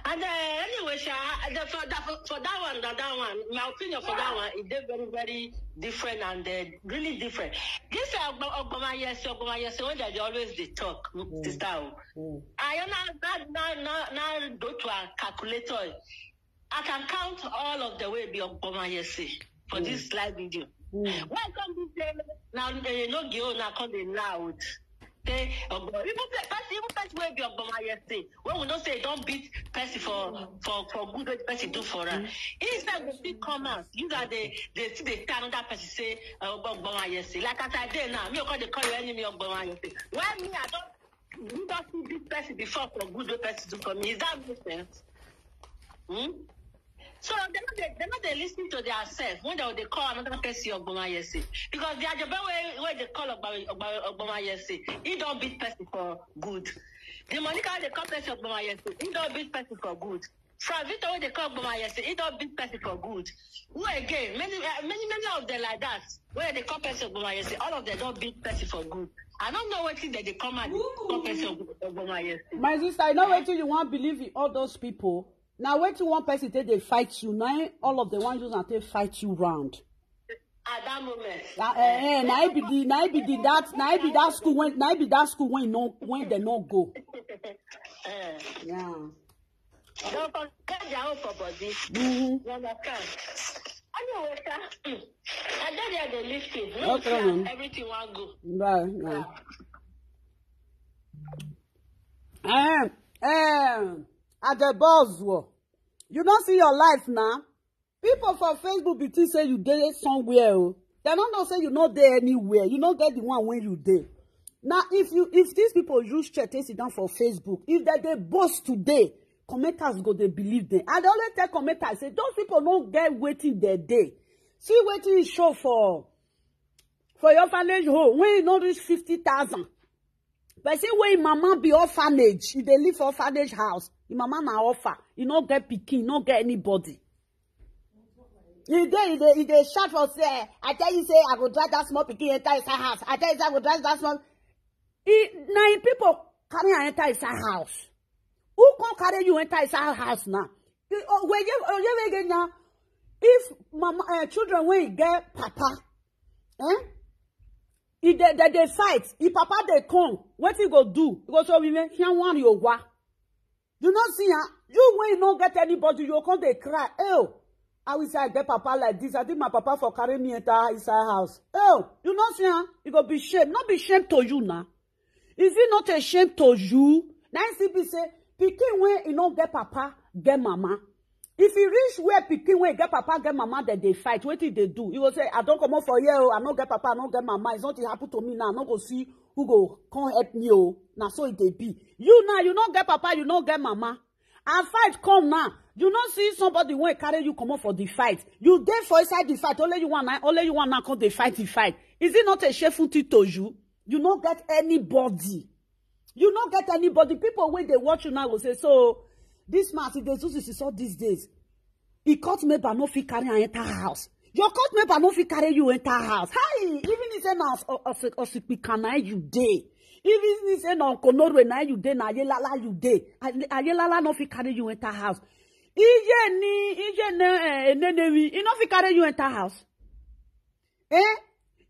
And uh, anyway, Sha, the, for, that, for, for that one, that, that one, my opinion for that one, it is very, very different and uh, really different. This uh, Ogboma, yes, Ogboma, yes, when they always they talk, sister. Oh. I am not, not, not, not, not go to a calculator. I can count all of the way be Ogboma, yes, for this live video. Why come this day now? They no give now come dey loud. Say Ogboma, even pe- person, even person wey be Ogboma yesterday, when we know say e don beat person for for for good wey the person do for am, he sef go still come out. You that dey dey still dey tell another person say uh, Ogboma yesterday. Like as I dey now, me go come dey call your enemy Ogboma yesterday. Why me I don you don see this person before for good wey person do for me? Is that make sense? Hmm? So they no dey they no dey listen to their self when they dey call another person Ogboma yesterday because the Ajebe wey wey dey call Ogboma Ogboma Ogboma yesterday, he don beat person for good. The Monica wey dey call person Ogboma yesterday, he don beat person for good. Frank Victor wey dey call Ogboma yesterday, he don beat person for good. Who again? Many uh, many many of them like that. Wey dey call person Ogboma yesterday, all of them don beat person for good. I don't know wetin dem dey come out dey call person Ogboma yesterday. My sister, you know wetin you wan believe in all those people? Na wetin one person take dey fight you, na im all of them wan use am take fight you round. At that moment. Na eh, eh, na it be the na it be the that na it be that school when na it be that school when no when they no go. Eh. Yeah. Don't forget their own for body. Mm-hmm. You understand? Anyway, sir, I don't hear the listen. No problem. Everything will go. Right, right. Um, um, at the boss, wo. You don't see your life now. People for Facebook be think say you dey somewhere. Oh. They don't know say you not there anywhere. You not get the one when you dey. Now, if you if these people use chat and sit down for Facebook, if they dey boss today, commenters go they believe them. I dey always tell commenters say those people don't get waiting their day. See waiting show for for your orphanage home when you not reach fifty thousand. Person wey mama be orphanage, e dey live for orphanage house. Im mama na orphan, e no get pikin, no get anybody. E dey, e dey, e dey shout for say, "I tell you say I go drive that small pikin enter inside house. I tell you say I go drive that small." E, na im people carry am enter inside house. Who come carry you enter inside house now? E, oh, we get, oh, yeah, we get now. If mama, uh, children wey get papa, eh? If they, they, they fight, if papa they come, what he go do? He go show me, "Here one you wa." You not see, huh? You when you not get anybody, you come they cry. Oh, I will say I get papa like this. I think my papa for carry me enter inside house. Oh, you not see, huh? You go be shame. Not be shame to you now. Is it not a shame to you? Now you see, be say, pikin when you not get papa, get mama. If you reach where pikin when get papa, get mama, that they fight, what did they do? You go say, "I don't come up for here. Oh, I don't get papa, I don't get mama. It's not it happen to me now. I not go see who go come help me. Oh, now so it they be. You now, you not get papa, you not get mama. And fight come now. You not see somebody when carry you come up for the fight. You dey for inside the fight. Only you one, only you one now come they fight the fight. Is it not a shameful thing to you? You not get anybody. You not get anybody. People when they watch you now will say, so this man, if they do this all these days, he caught me but no fit carry and enter house. Your court member no fit carry you enter house. Hi, even if say na os- os- osipikana you dey. Even if say na Okonorwe na you dey, na Ayelala you dey. Aye- Ayelala no fit carry you enter house. Iye ni, iye na eh, enenemi, he no fit carry you enter house. Eh?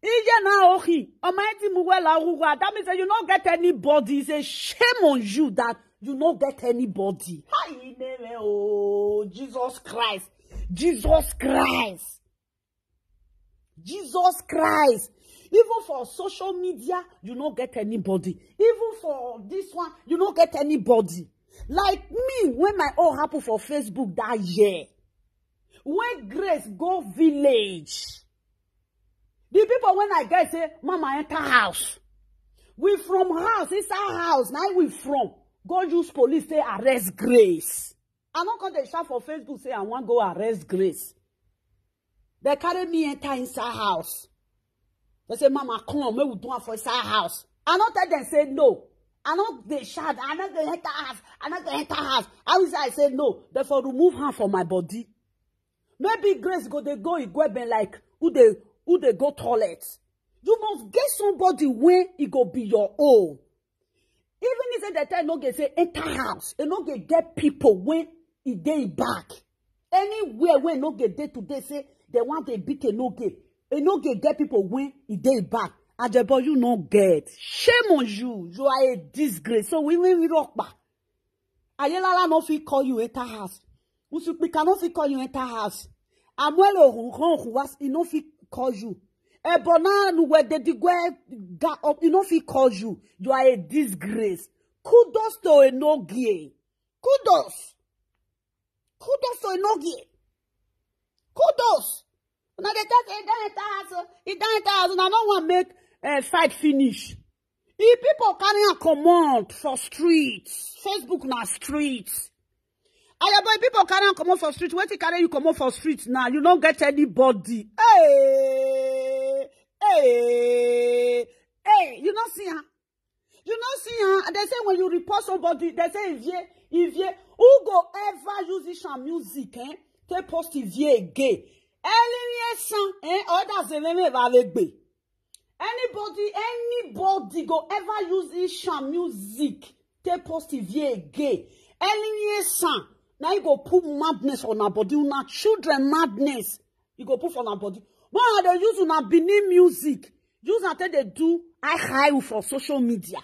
Iye na ohi, Almighty Muwela Uwa. That means that you no get anybody. It's a shame on you that you no get anybody. Hi, name, oh, Jesus Christ. Jesus Christ. Jesus Christ. Even for social media, you no get anybody. Even for this one, you no get anybody. Like me, when my own happen for Facebook that year, when Grace go village, the people when I get say, "Mama enter house." We from house, inside house, now we from. Go use police say arrest Grace. I no come dey shout for Facebook say I wan go arrest Grace. They carry me enter inside house. They say, "Mama, come, make we do am for inside house." I no tell them say no. I no dey shout. I no dey enter house. I no dey enter house. I will say I say no. Therefore, remove hand from my body. Maybe Grace go dey go Igweben like who dey who dey go toilet. You must get somebody when e go be your own. Even if they tell no get say enter house, e no get get people when e dey back. Anywhere when no get day today say they want they beat a no get. E no get get people when e dey back. Ajebo, you no get. Shame on you. You are a disgrace. So we will rock back. Ayelala no fit call you enter house. Usupika no fit call you enter house. Amuelo Huhon Huas, he no fit call you. Ebona Nuwe Dedigwe ga up, he no fit call you. You are a disgrace. Kudos to Enogie. Kudos. Kudos to Enogie. Kudos. Now they talk, "He don't enter house. He don't enter house." Now no one make uh, fight finish. If people carry a command for streets, Facebook na streets. Ayabo, if people carry a command for streets, what you carry you command for streets now? You don't get anybody. Hey, hey, hey, you not see, huh? You not see, huh? They say when you report somebody, they say, "If ye, if ye, who go ever use Ishan music, eh? They post if ye again." Elinye san, eh? Or that's the name of Alegbe. Anybody, anybody go ever use Ishan music, they post if ye again. Elinye san, now you go put madness on our body, on our children madness. You go put on our body. Una dey use una Benin music, use am take dey do high high for social media.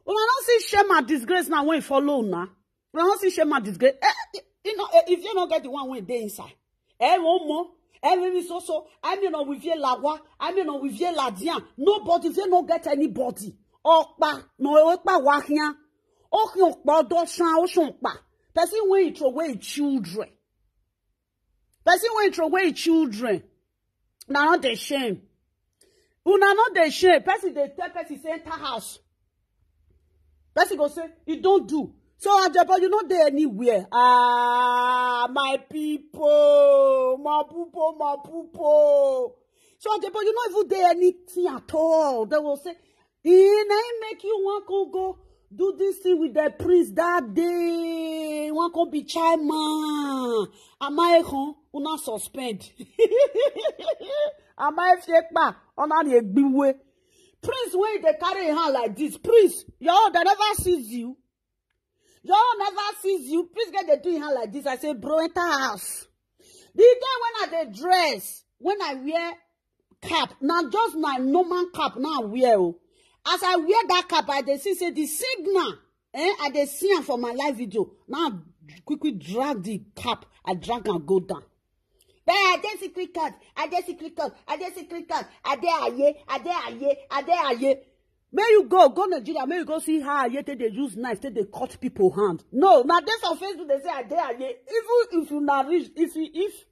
Una no see shame and disgrace now when e follow una. Una no see shame and disgrace. Eh, eh, you know, eh, if you no get the one wey dey inside, eh, one more, eh, maybe so so, I mean, no, we fear lawa, I mean, no, we fear ladian. Nobody, if you no get anybody, okpa, no, okpa wahia, okpa, okpa, doshan, oshonpa. Person wey throw away children. Person wey throw away children. Una no dey shame. Una no dey shame. Person dey tell person say enter house. Person go say, "E don do." So, Ajebo, you no dey anywhere. Ah, my people, my people, my people. So, Ajebo, you no even dey anything at all. They will say, "Eh, na him make you wan come go do this thing with the priest that day. Wan come be chairman." Amaekan, una suspend. Amaefiepa, una dey gbiwe. Prince wey dey carry him hand like this, prince, your own, they never seize you. Your own never seize you. Prince get dey do him hand like this. I say, "Bro, enter house." The day when I dey dress, when I wear cap, na just my normal cap now I wear o. As I wear that cap, I dey see say the signal, eh, I dey see am for my live video. Now I quickly drag the cap, I drag am go down. Then I dey secret court, I dey secret court, I dey secret court, I dey aye, I dey aye, I dey aye. May you go, go Nigeria, may you go see how aye take dey use knife, take dey cut people hand. No, na dey for Facebook, they say I dey aye. Even if you na rich, if you, if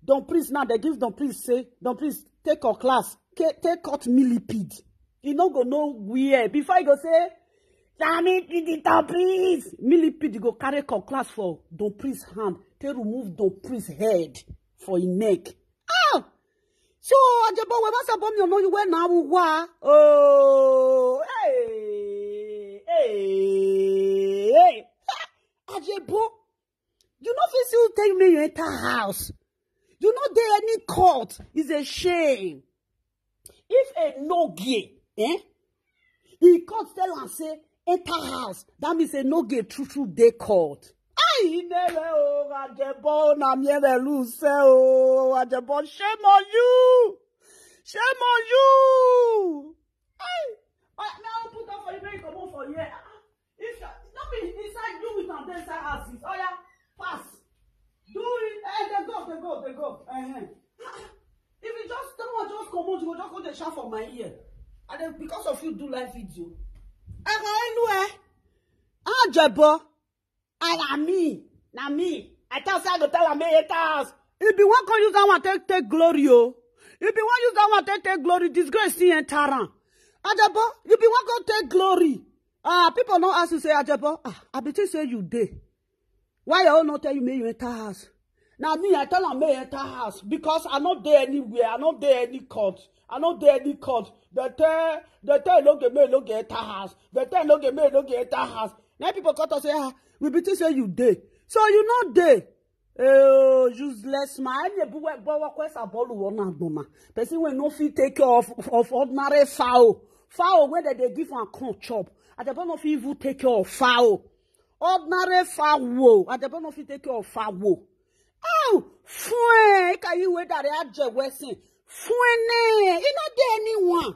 Don Prince now, they give Don Prince say, "Don Prince, take your class, ke-, take cut millipede." You no go know where. Before you go say, "Sami, be the Don Prince." Millipede go carry cut class for Don Prince hand, take remove Don Prince head for him neck. Ah! So, Ajebo, we must have you know you were now. Oh, hey, hey, hey. Ajebo, you no fit still tell me you enter house. You no dey any court. It's a shame. If a no gay, eh? He court tell am say, "Enter house." That means a no gay true true dey court. Ayi nere o, Ajebo, na mi ere lose o, Ajebo, shame on you. Shame on you. Hey, oh, now put up for you, make you comot for here. Ah, if you, no be inside, you with am dey inside houses. Oh yeah, pass. Do it. Eh, they go, they go, they go. Uh-huh. Ah, if you just, someone just comot, you go just go dey shout for my ear. And then because of you do live video. I go anywhere. Ajebo. And na me, na me. I tell say I go tell am make enter house. If you wan come use that one take, take glory o. If you wan use that one take, take glory, disgrace still enter am. Ajebo, if you wan go take glory. Ah, people no ask you say, "Ajebo, ah, I be think say you dey. Why your own no tell you make you enter house?" Na me, I tell am make enter house because I no dey anywhere. I no dey any court. I no dey any court. They tell, they tell no get, make no get enter house. They tell no get, make no get enter house. Now people come to say, "Ah, we be think say you dey." So you no dey. Oh, useless man. Any buwe bowo kwesa bolu wona gbona. Person wey no fit take care of, of ordinary fowl. Fowl wey dem dey give am corn chop. Ajebo no fit even take care of fowl. Ordinary fowl. Ajebo no fit take care of fowl. Oh, fue, ka you wey dare aje wesin. Fue ne, e no dey anyone.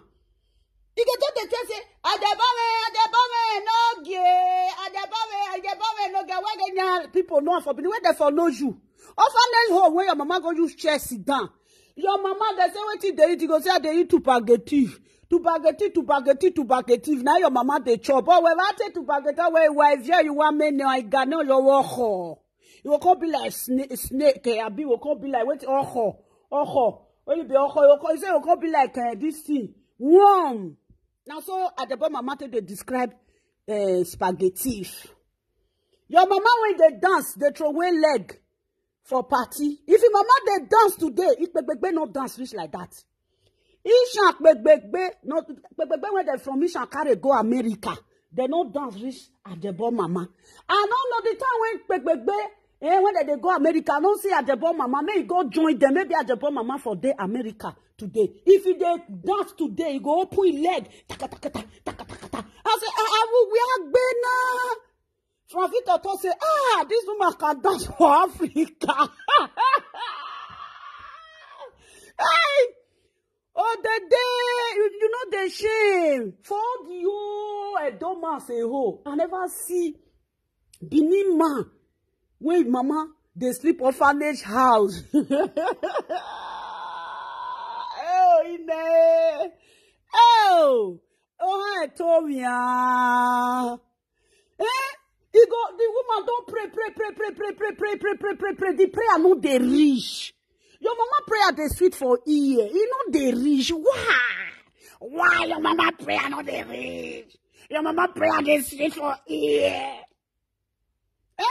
E go just dey tell say, "Ajebo me, Ajebo me, no gay, Ajebo me, Ajebo me, no gay." Why dey nya people know for Benin? Where they for know you? Orphanage home where your mama go use chair sit down. Your mama, they say, "Wetin dey eat?" You go say, "I dey eat tupageti." Tupageti, tupageti, tupageti. Now your mama dey chop. Oh, well, I take tupageti. Where wife, yeah, you want me? No, I got no your work. You go come be like sna-, snake, eh, abi you go come be like, wait, oho, oho. When you be oho, you go come, you say you go come be like, eh, this thing. Worm. Now so Ajebo mama take dey describe, eh, spaghetti. Your mama when they dance, they throw away leg for party. If your mama dey dance today, if Pegbegbe no dance reach like that. Ishan Pegbegbe, no, Pegbegbe when they from Ishan carry go America, they no dance reach Ajebo mama. I no know the time when Pegbegbe, eh, when they, they go America, I no see Ajebo mama. May he go join them. Maybe Ajebo mama for dey America today. If he dey dance today, he go open his leg. Taka, taka, taka, taka, taka, taka. I say, "Ah, ah, we, we are gbena." From Victor to say, "Ah, this woman can dance for Africa." Hey! Oh, the day, you, you know the shame. For all the whole Edo man say, "Oh, I never see Benin man wey mama dey sleep orphanage house." Oh, Ine. Oh, oh, I told me, ah. Eh? He go, the woman don pray, pray, pray, pray, pray, pray, pray, pray, pray, pray, pray. The prayer no dey reach. Your mama prayer dey sweet for ear. E no dey reach. Why? Why your mama prayer no dey reach? Your mama prayer dey sweet for ear. Eh?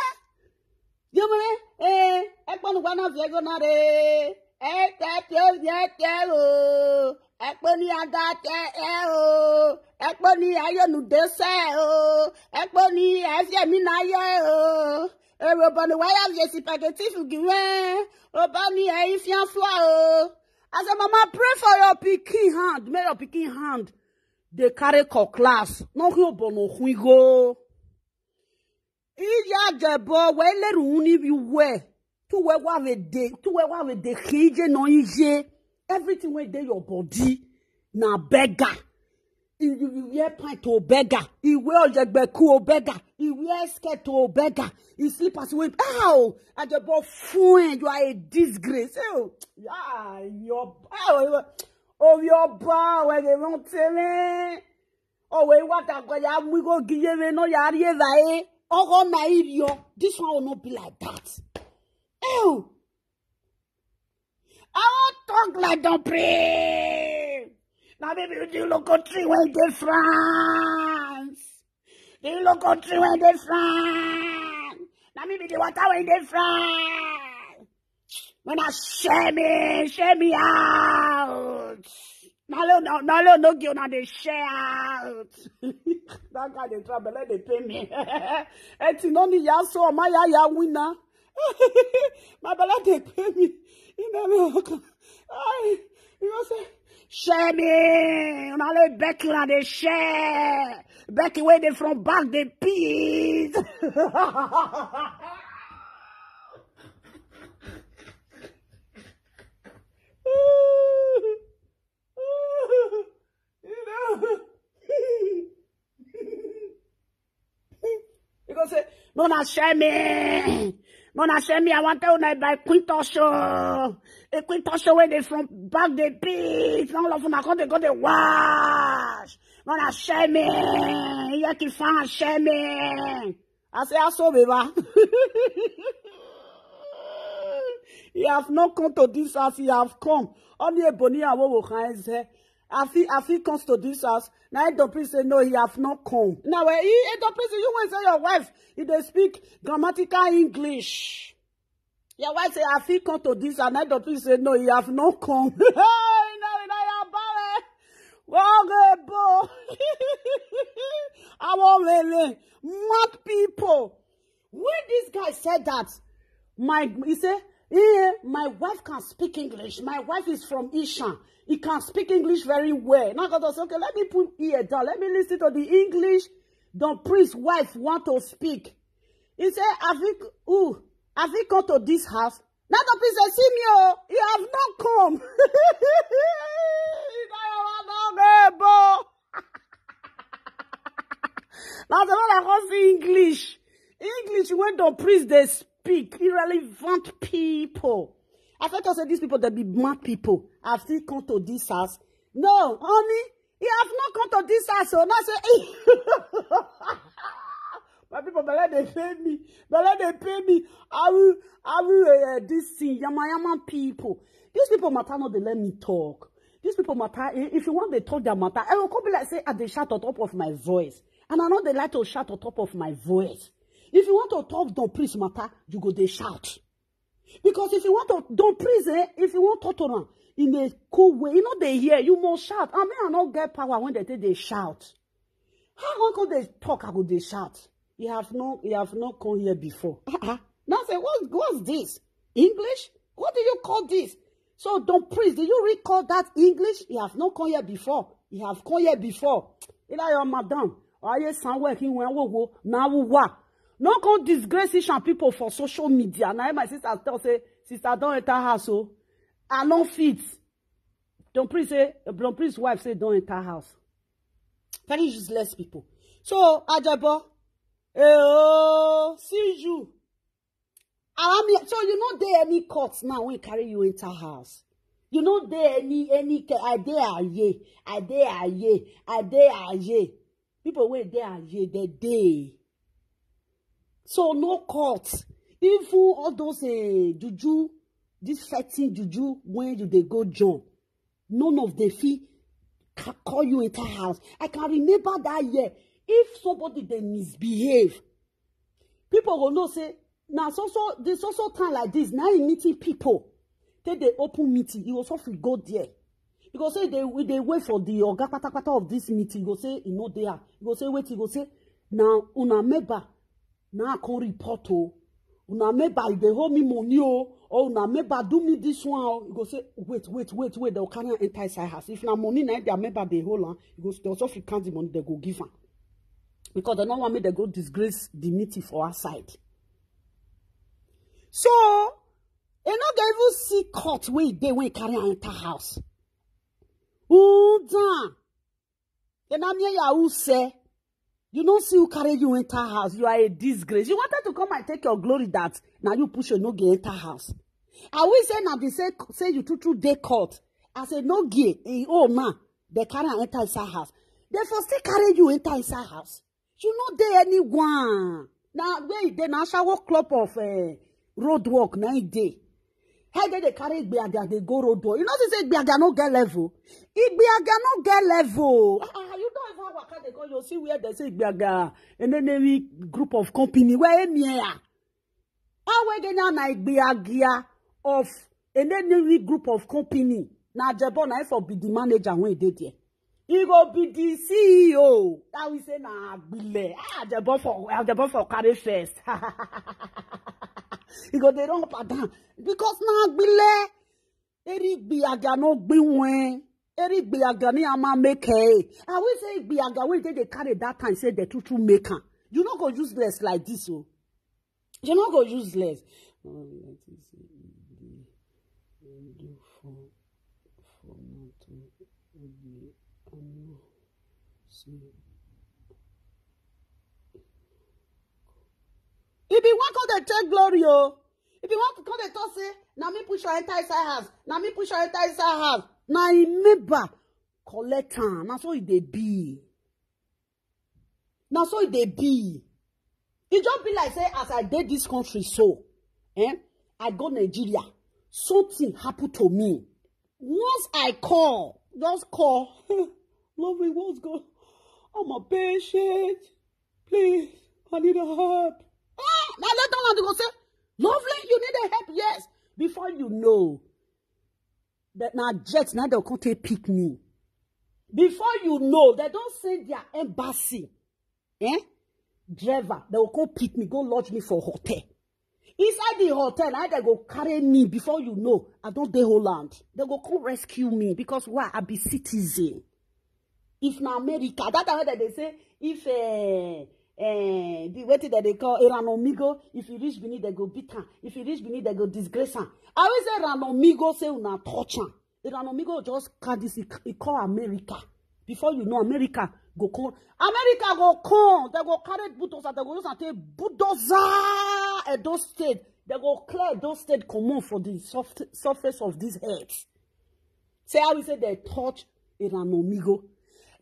Your mama, eh? Ekponu gwana viego na re. Eh, te te o, ye te o. Ekponi aga te e o. Ekponi ayo nu dese o. Ekponi e fie mi na ye o. Ero bani waya vie spaghetti fugiwe. Obani e ifia fua o. As a mama, pray for your pikin hand. Make your pikin hand dey carry cutlass. No ki obono huigo. Iya jebo we le ru ni bi we. Tu we wa we de, tu we wa we de kije no ije. Everything wey dey your body na beggar. You, you, you wear pant to beggar. You wear ojegbeku o beggar. You wear skirt to beggar. You slippers wey, ow! Ajebo fun, you are a disgrace. Oh, yeah, your, oh, oh, your bow, where they won't tell me. Oh, wait, what I got, ya, we go give you no, ya, ye, vai. Oh, go na idio. This one will not be like that. Oh, I won't talk like don't pray. Now, maybe you do local tree when they France. The local tree when they France. Now, maybe the water when they France. When I share me, share me out. No, no, no, no, no, no, no, they share out. That guy they trouble, let they pay me. Eti no ni ya so, my ya, ya winner. My belle dey pay me. You know, look. I, you know, say, share me. Una let Becky una dey share. Becky wey dey from back dey peace. You know. You go say, "No, na share me. No, na share me. I want to know by Quinto show. A Quinto show where they from back the beat. No love una come they go the wash. No, na share me. Yaki fan share me." I say, "I saw, baby." You have not come to this house. You have come. Only a boni awo wo kan eze. I feel, I feel comes to this house. Now Edo priest say, "No, he have not come." Now, eh, he, Edo priest, you want say your wife, he dey speak grammatical English. Your wife say, "I feel come to this," and Edo priest say, "No, he have not come." Hey, no, no, you are bad. Wrong, eh, bo. I want really mad people. When this guy said that, my, he said, "Yeah, my wife can speak English. My wife is from Ishan. He can speak English very well." Now God say, "Okay, let me put ear down. Let me listen to the English the priest wife want to speak." He said, "Have you, who? Have you come to this house?" Now the priest said, "See me, oh, you have not come." Now the one I can see English. English when the priest they speak, irrelevant people. I thought I said these people that be mad people. Have still come to this house. No, honey, he have not come to this house. So now say, my people, belle they pay me. Belle they pay me. I will, I will, uh, this thing, yama yama people. These people matter not, they let me talk. These people matter, i- if you want they talk their matter, I will come be like say, I they shout on top of my voice. And I know they like to shout on top of my voice. If you want to talk, don't please matter, you go they shout. Because if you want to, don't please, eh, if you want to talk to them in a cool way, you know they hear, you must shout. I mean, I not get power when they take they shout. How one come they talk, I go they shout. You have no, you have not come here before. Uh-uh. Now say, what, what's this? English? What do you call this? So don't please, do you recall that English? You have not come here before. You have come here before. You know your madam. Or you sound working when wo wo, now wo wa. No come disgrace Ishan people for social media. Now my sister tell say, "Sister, don't enter house, oh. I no fit." Don Prince say, Don Prince wife say don enter house. Very useless people. So, Ajebo, eh, oh, see you. Around me, so you know dey any court now wey carry you enter house. You know dey any, any, I dey aye, I dey aye, I dey aye. People wey dey aye, they dey. So no court. Even all those, eh, juju, this fighting juju when you dey go join, none of them fit ca-, call you enter house. I can remember that year. If somebody dey misbehave, people go know say, na so so, this so so time like this, na him meeting people. Take dey open meeting, you go so fit go there. You go say they, we dey wait for the oga patapata of this meeting. You go say e no dey am. You go say wetin? You go say, na una member, na I come report o. Una member, e dey hold me money o. Or una member do me this one o. You go say, wait, wait, wait, wait. They go carry am enter inside house. If na money na their member dey hold am, you go, they also fit count the money, they go give am. Because they no want make they go disgrace the meeting for outside. So, e no go even see court wey e dey when e carry am enter house. Udan. Enamie ya use. You no see who carry you enter house. You are a disgrace. You wanted to come and take your glory that now you push Enoge enter house. I will say now they say, say you true true dey court. I say no gay. Eh, oh man, they carry am enter inside house. They for still carry you enter inside house. You no dey anyone. Now where you dey na shower club of, eh, road work na e dey. How they dey carry Igbiaga dey go road work? You know they say Igbiaga no get level. Igbiaga no get level. Ah, ah, you don't even waka dey go. You see where they say Igbiaga and then every group of company where e near. How we get now na Igbiaga of and then every group of company. Na Ajebo na him for be the manager when e dey there. He go be the C E O. That we say na Agbile. Ah, Ajebo for, Ajebo for carry first. He go dey run up and down because na Agbile. Eri Igbiaga no gbin wen. Eri Igbiaga ni ama make. I will say Igbiaga wey dey dey carry that time say the true true make am. You no go useless like this o. You no go useless. Oh, let me see. Do for, for not to be, um, see. If you want come dey take glory o, if you want to come dey talk say na me push your enter inside house, na me push your enter inside house, na him member collect am. Na so e dey be. Na so e dey be. E just be like say as I dey this country so, eh, I go Nigeria, something happen to me. Once I call, just call, Lovely, what's going on? I'm a patient. Please, I need a help. Ah, na later on they go say, Lovely, you need a help, yes. Before you know, that na jet, now they'll come take pick me. Before you know, they don't send their embassy. Eh? Driver, they will come pick me, go lodge me for hotel. Inside the hotel, now they go carry me. Before you know, I don't dey Holland. They go come rescue me because why? I be citizen. If na America, that time that they say, if, eh, eh, the wetin that they call Iranomigo, if you reach Benin, they go beat am. If you reach Benin, they go disgrace am. I will say Iranomigo say una touch am. Iranomigo just carry this, he, he call America. Before you know, America go come. America go come. They go carry bulldozer. They go use and take bulldozer Edo State. They go clear Edo State comot for the soft, surface of this earth. Say how we say they touch Iranomigo.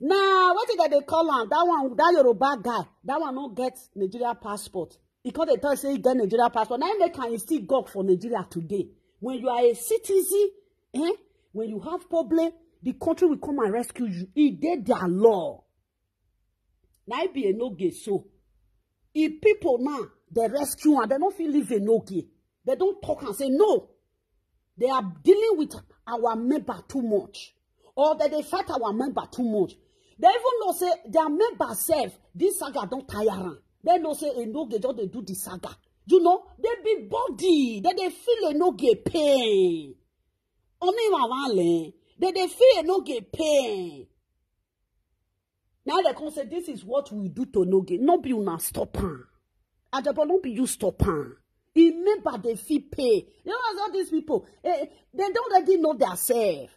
Now, what is that they call am? That one, that Yoruba guy, that one no get Nigeria passport. He come dey talk say he get Nigeria passport. Now he make am, he still gawk for Nigeria today. When you are a citizen, eh? When you have problem, the country will come and rescue you. E dey their law. Now e be Enoge so. If people now, they rescue and they don't feel leave Enoge. They don't talk and say no. They are dealing with our member too much. Or that they fight our member too much. They even know say their member self, this saga don't tire am. They know say Enoge just dey do the saga. You know, they be body, they dey feel Enoge pain. Oni mama le, they dey feel Enoge pain. Now they come say, this is what we do to Enoge. No be una stop am. Ajabo, no be you stop am. Remember, they feel pain. You know, as all these people, eh, they don't already know themselves.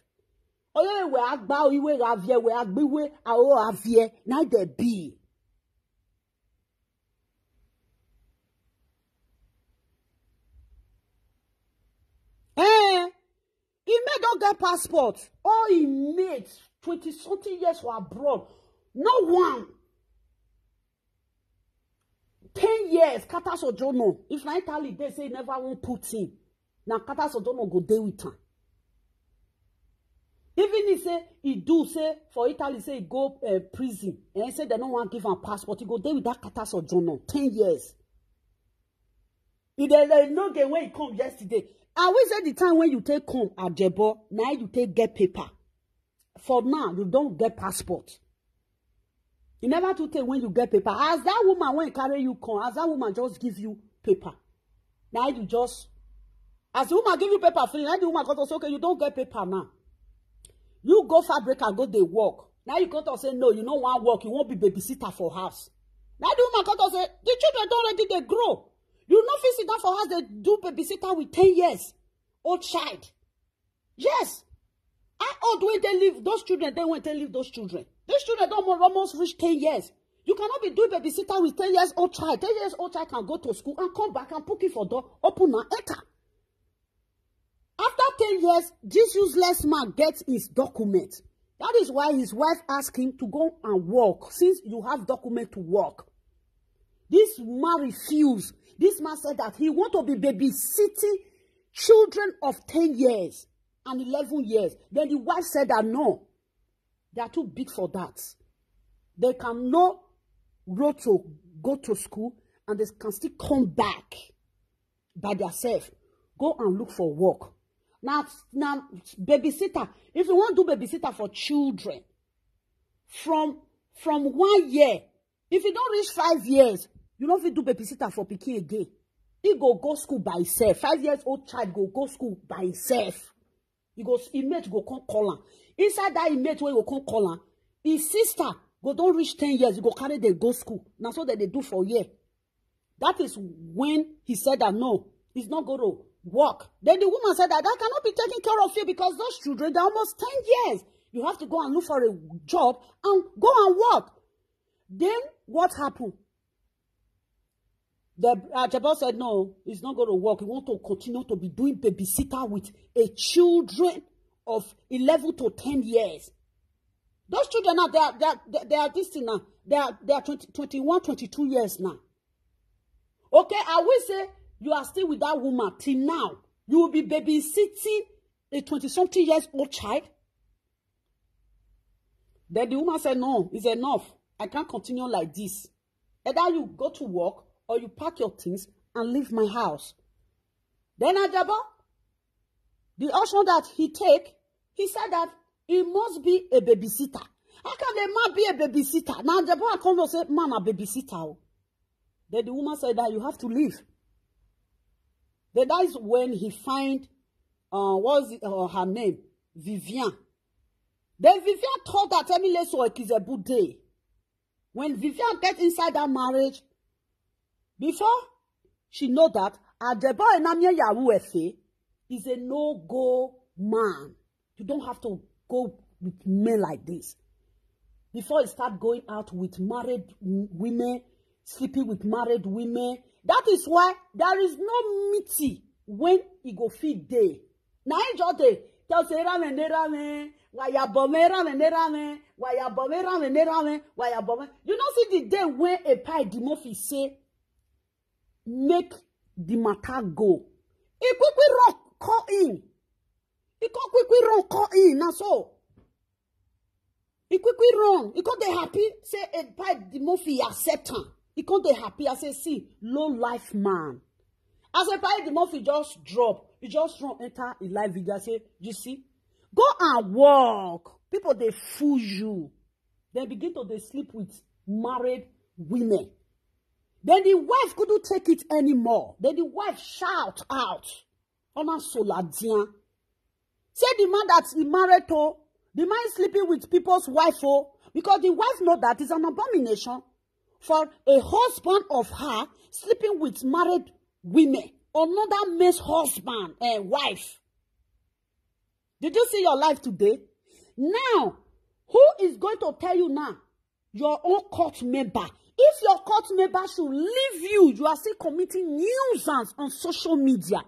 Oyo we agba iwe ravie we agbiwe awo avie na de be. Eh, he may don get passport. All he made twenty something years for abroad. No one. Ten years, Kata Sojourno. If na Italy, they say never won't put him. Now Kata Sojourno go dey with am. Even he say he do say for Italy say he go uh, prison and say they no wan give am passport. He go dey with that Kata Sojourno ten years. If they, they no get when he come yesterday. I will say the time when you take come Ajebo, now you take get paper. For now, you don't get passport. You never too take when you get paper. As that woman when carry you come, as that woman just give you paper. Now you just as the woman give you paper free, now the woman got to say, okay, you don't get paper now. You go fabric and go they work. Now you got to say, no, you no want work, you won't be babysitter for house. Now the woman got to say, the children don't already they grow. You no fit sit down for house, they do babysitter with ten years. Old child. Yes. How old when they leave those children? Then when they leave those children, those children don't almost reach ten years. You cannot be doing babysitter with ten years old child. Ten years old child can go to school and come back and put it for door, open and enter. After ten years, this useless man gets his document. That is why his wife asked him to go and work since you have document to work. This man refused. This man said that he want to be babysitting children of ten years and eleven years. Then the wife said that no, they are too big for that. They can no road to go to school and they can still come back by themselves. Go and look for work. Now, now babysitter. If you want to do babysitter for children from from one year, if you don't reach five years, you don't fit do babysitter for pikin again. He go go school by himself. Five years old child go go school by himself. He go image go come call am. Inside that image wey go come call am, his sister go don reach ten years, he go carry dem go school. Na so dem dey do for here. That is when he said that no, he's not going to work. Then the woman said that that cannot be taken care of here because those children, they're almost ten years. You have to go and look for a job and go and work. Then what happened? The uh, Jabal said no, it's not going to work. He want to continue to be doing babysitter with a children of eleven to ten years. Those children now, they are, they are, they are this thing now. They are, they are twenty, twenty-one, twenty-two years now. Okay, I will say you are still with that woman till now. You will be babysitting a twenty something years old child. Then the woman said, no, it's enough. I can't continue like this. Either you go to work or you pack your things and leave my house. Then Ajabo, the option that he take, he said that he must be a babysitter. How can a man be a babysitter? Now Ajabo, I come to say, man, a babysitter. Oh. Then the woman said that you have to leave. Then that is when he find, uh, what's it, uh, her name? Vivian. Then Vivian told that Emile so is a good day. When Vivian get inside that marriage, before she know that Adebo Enamia Yahoo Efe is a no-go man. You don't have to go with men like this. Before he start going out with married women, sleeping with married women. That is why there is no meeting when he go fit day. Now he just day tell say ramen ne ramen, wayabome ramen ne ramen, wayabome ramen ne ramen, wayabome. You know see the day when a pie the murphy say make the matter go. He quickly run call in. He come quickly run call in. Now so he quickly run. He come dey happy. Say a pie the murphy accept am. He come dey happy. I say see low life man. As a pie the murphy just drop. He just run enter a live video. I say you see, go and work. People they fool you. They begin to they sleep with married women. Then the wife couldn't take it anymore. Then the wife shout out. Ona Soladian. Say the man that he married to, the man is sleeping with people's wife, oh, because the wife know that is an abomination for a husband of her sleeping with married women, another man's husband and wife. Did you see your life today? Now, who is going to tell you now? Your own court member. If your court member should leave you, you are still committing nuisance on social media.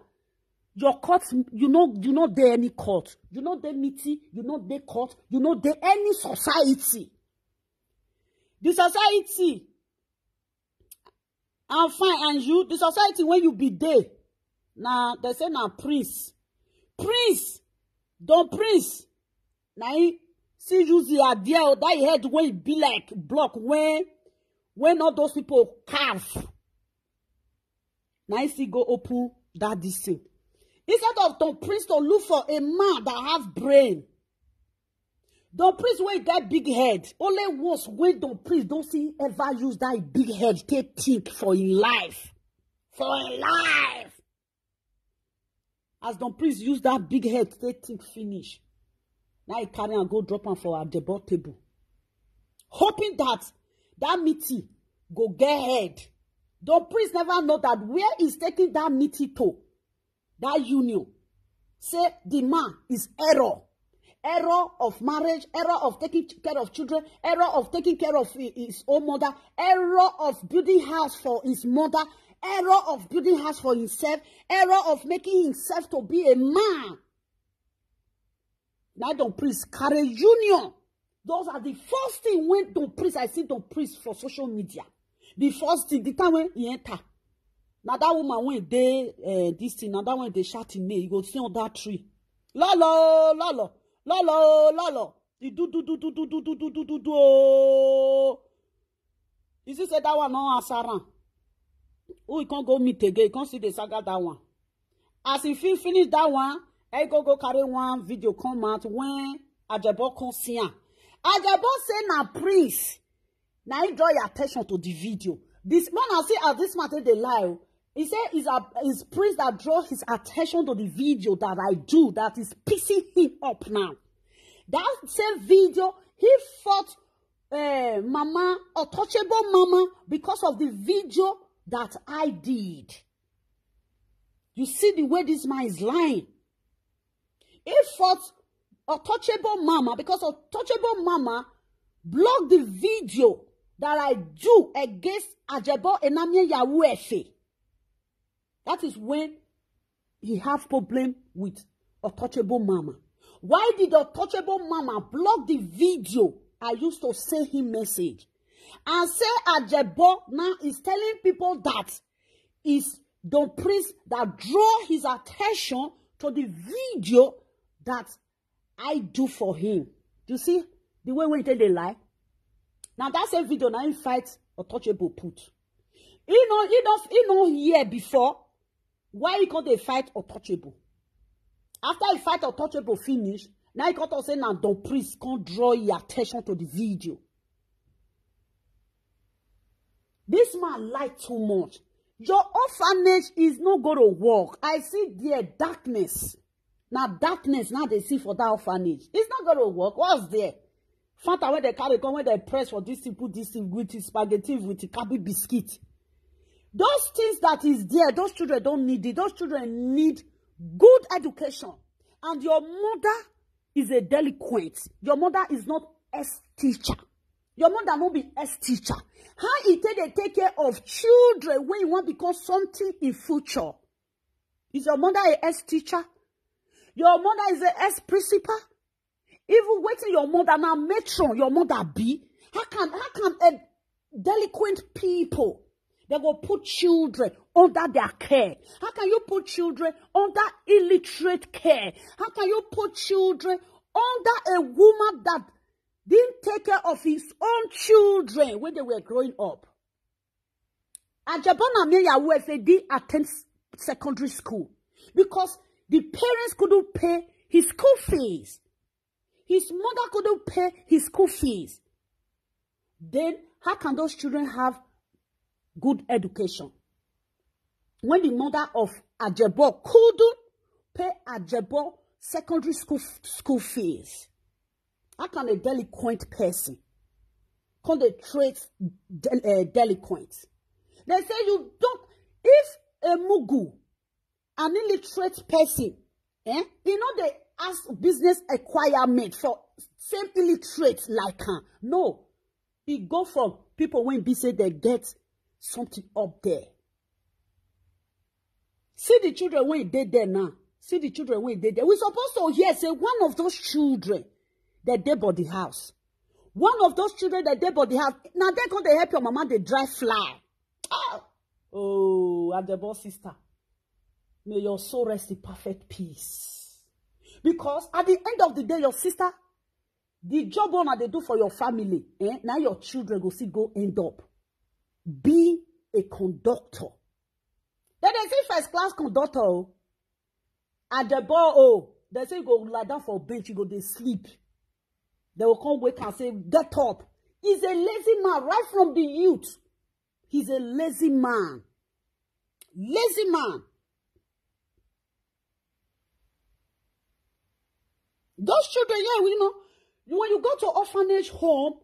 Your court, you know, you know there any court, you know there meeting, you know there court, you know there any society. The society, I'm fine, and you, the society when you be there, now they say now prince, prince, don't prince. Now he see you the idea that he had when he be like block when when all those people carve. Now he still go open that this thing. Instead of Don Prince to look for a man that have brain. Don Prince wey get big head. Only once when Don Prince don't see ever use that big head take think for in life. For in life. As Don Prince use that big head take think finish. Now he carry and go drop am for Adebo table. Hoping that that meeting go get head. Don Prince never know that where he's taking that meeting to, that union. Say the man is error. Error of marriage, error of taking care of children, error of taking care of his own mother, error of building house for his mother, error of building house for himself, error of making himself to be a man. Now Don Prince carry union. Those are the first thing when Don Prince, I see Don Prince for social media. The first thing, the time when he enter. Now that woman when they uh, this thing, now that when they shout in me, you go see on that tree. Lolo, lolo, lolo, lolo. You do do do do do do do do do do do. You see say that one no answer am. Who you can't go meet again? You can't see the saga that one. As he fin finish that one, I go go carry one video come out when Ajebo come see am. Ajebo say na prince. Now he draw your attention to the video. This man I see as this man take dey lie. He say is a is prince that draw his attention to the video that I do that is pissing him up now. That same video he fought uh, mama, untouchable mama, because of the video that I did. You see the way this man is lying. He fought untouchable mama because untouchable mama blocked the video that I do against Ajebo Enamie Yahoo Efe. That is when he have problem with untouchable mama. Why did untouchable mama block the video I used to send him message and say Ajebo now is telling people that is Don Prince that draw his attention to the video that I do for him. You see the way when they lie. Now that same video now he fight untouchable put. He know he don't he know here before why he can't they fight untouchable. After he fight untouchable finish, now he can't say now Don Prince can't draw your attention to the video. This man lie too much. Your orphanage is not going to work. I see there darkness. Now darkness now they see for that orphanage. It's not going to work. What's there? Fanta when they carry come when they press for this thing, put this thing with the spaghetti with the kabi biscuit. Those things that is there, those children don't need it. Those children need good education. And your mother is a delinquent. Your mother is not S teacher. Your mother no be S teacher. How e take dey take care of children when you wan become something in future? Is your mother a S teacher? Your mother is a S principal? Even wetin your mother na matron your mother be? How can how can a delinquent people they go put children under their care? How can you put children under illiterate care? How can you put children under a woman that didn't take care of his own children when they were growing up? Ajabona Meyawo Efe did attend secondary school because the parents couldn't pay his school fees. His mother couldn't pay his school fees. Then how can those children have good education? When the mother of Ajebo couldn't pay Ajebo secondary school school fees, how can a delinquent person come dey treat del- uh, delinquent? They say you don't. If a mugu, an illiterate person, eh, you know they as business acquirement for same illiterate like am. No, e go for people wey be say dem get something up there. See the children wey dey there now. See the children wey dey there. We suppose to hear say one of those children that dey body house. One of those children that dey body house. Now they come dey help your mama dey dry fly. Ah, oh, Adebo sister, may your soul rest in perfect peace. Because at the end of the day, your sister, the job una dey do for your family, eh, now your children go see go end up be a conductor. Then they see first class conductor, oh, at the ball, oh, they say you go lie down for bench, you go dey sleep. They will come wake and say, "Get up." He's a lazy man right from the youth. He's a lazy man. Lazy man. Those children, yeah, you know, when you go to orphanage home,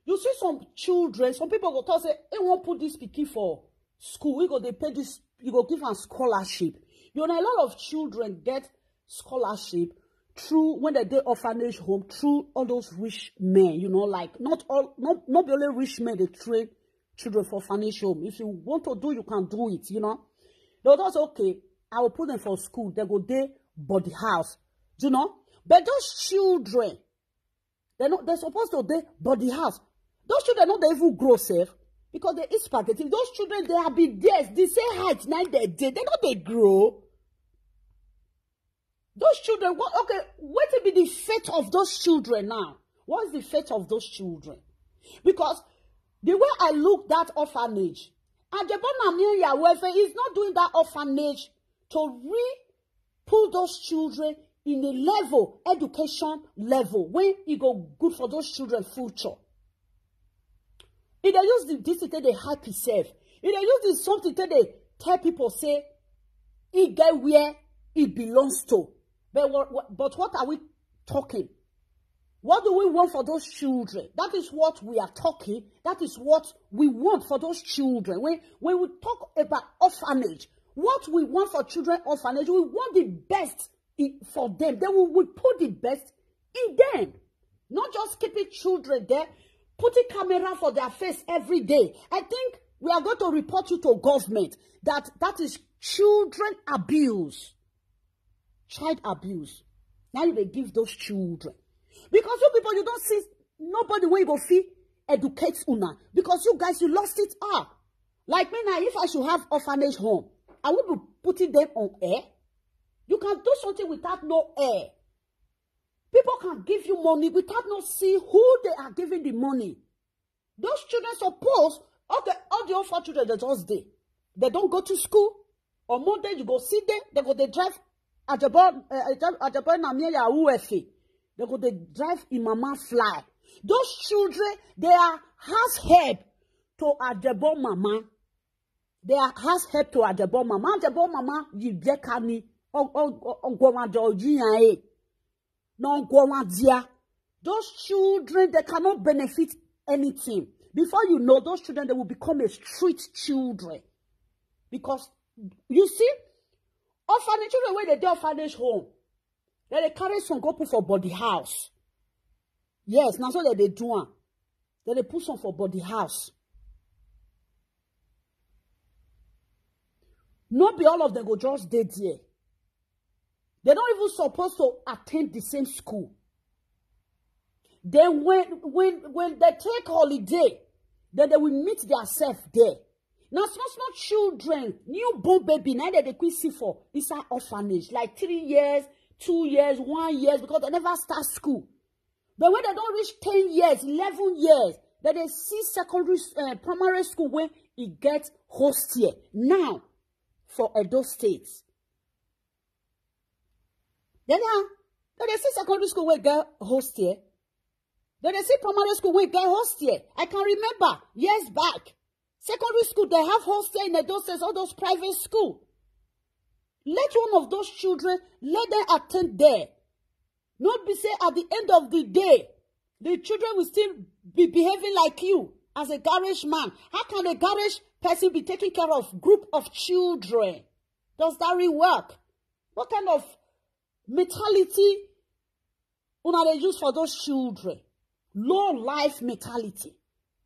you see some children, some people go talk say, "Hey, won't put this pikin for school. We go they pay this, you go give am scholarship." You know, a lot of children get scholarship through when they dey orphanage home, through all those rich men, you know, like, not all, not, not be only rich men they train children for orphanage home. If you want to do, you can do it, you know. They'll just say, "Okay, I will put them for school." They go dey body house, you know. But those children, they're not, they're supposed to dey body house. Those children not they even grow safe because they eat spaghetti. Those children, they have been there, the same height, now they dey, they not they grow. Those children, what, okay, what will be the fate of those children now? What's the fate of those children? Because the way I look that orphanage, Ajebona Miya Welfare is not doing that orphanage to re-pull those children in a level, education level, when it go good for those children future. If they use the, this thing, they hype himself. If they use this something, they tell people say, "He get where he belongs to." But what, what, but what are we talking? What do we want for those children? That is what we are talking. That is what we want for those children. When, when we talk about orphanage, what we want for children orphanage, we want the best i-, for them. Then we will put the best in them. Not just keeping children there, putting camera for their face every day. I think we are going to report you to government that that is children abuse. Child abuse. Now you dey give those children. Because you people, you don't see nobody wey go fit educate una. Because you guys, you lost it all. Like me now, if I should have orphanage home, I would be putting them on air. You can do something without no air. People can give you money without not seeing who they are giving the money. Those children suppose, okay, all the orphan children, they just dey. They don't go to school. On Monday, you go see them. They go, they drive Ajabo, uh, Ajabo na me ya U F A. They go, they drive in mama fly. Those children, they are house help to Ajabo mama. They are house help to Ajabo mama. Ajabo mama, you get kani. No go wan dia. Those children, they cannot benefit anything. Before you know, those children, they will become a street children. Because, you see, orphanage children, when they do orphanage home, then they carry some go put for body house. Yes, now so that they do am. Then they put some for body house. Not be all of them go just dey there. They don't even supposed to attend the same school. Then when, when, when they take holiday, then they will meet themselves there. Now, small, small children, newborn baby, now that they quick see for inside orphanage, like three years, two years, one year, because they never start school. But when they don't reach ten years, eleven years, then they see secondary, uh, primary school when it gets hostel. Now, for Edo State. Then, uh, then they see secondary school where get hostel. Then they see primary school where get hostel. I can remember years back. Secondary school, they have hostel in Edo State, all those private school. Let one of those children, let them attend there. Not be say at the end of the day, the children will still be behaving like you as a garage man. How can a garage person be taking care of group of children? Does that really work? What kind of mentality una dey use for those children. Low life mentality.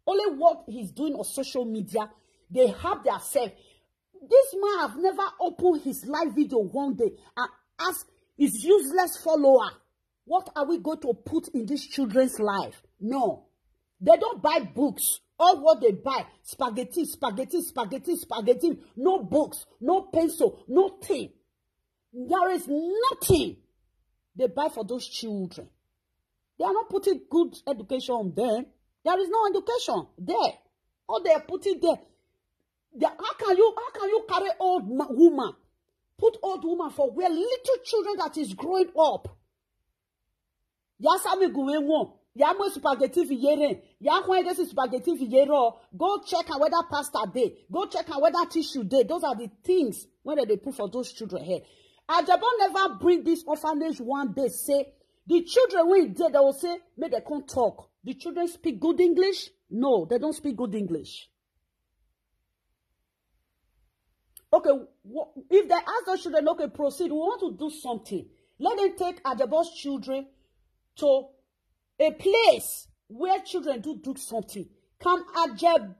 Only what he's doing on social media, they have their self. This man have never opened his live video one day and ask his useless follower, what are we going to put in these children's life? No. They don't buy books. All what they buy, spaghetti, spaghetti, spaghetti, spaghetti. No books, no pencil, nothing. There is nothing they buy for those children. They are not putting good education on them. There is no education there. All they are putting there, they, how can you how can you carry old ma- woman, put old woman for where little children that is growing up? Ya sami guwe won. Ya mo spaghetti fi yere. Ya hwan ege si spaghetti fi yere. Go check am whether pasta dey. Go check am whether tissue dey. Those are the things when they put for those children head. Ajabo never bring this orphanage one day say the children wey dey, they will say make they come talk. The children speak good English? No, they don't speak good English. Okay, wh- if they ask those children, okay, proceed, we want to do something. Let them take Ajebo's children to a place where children do do something. Can Ajebo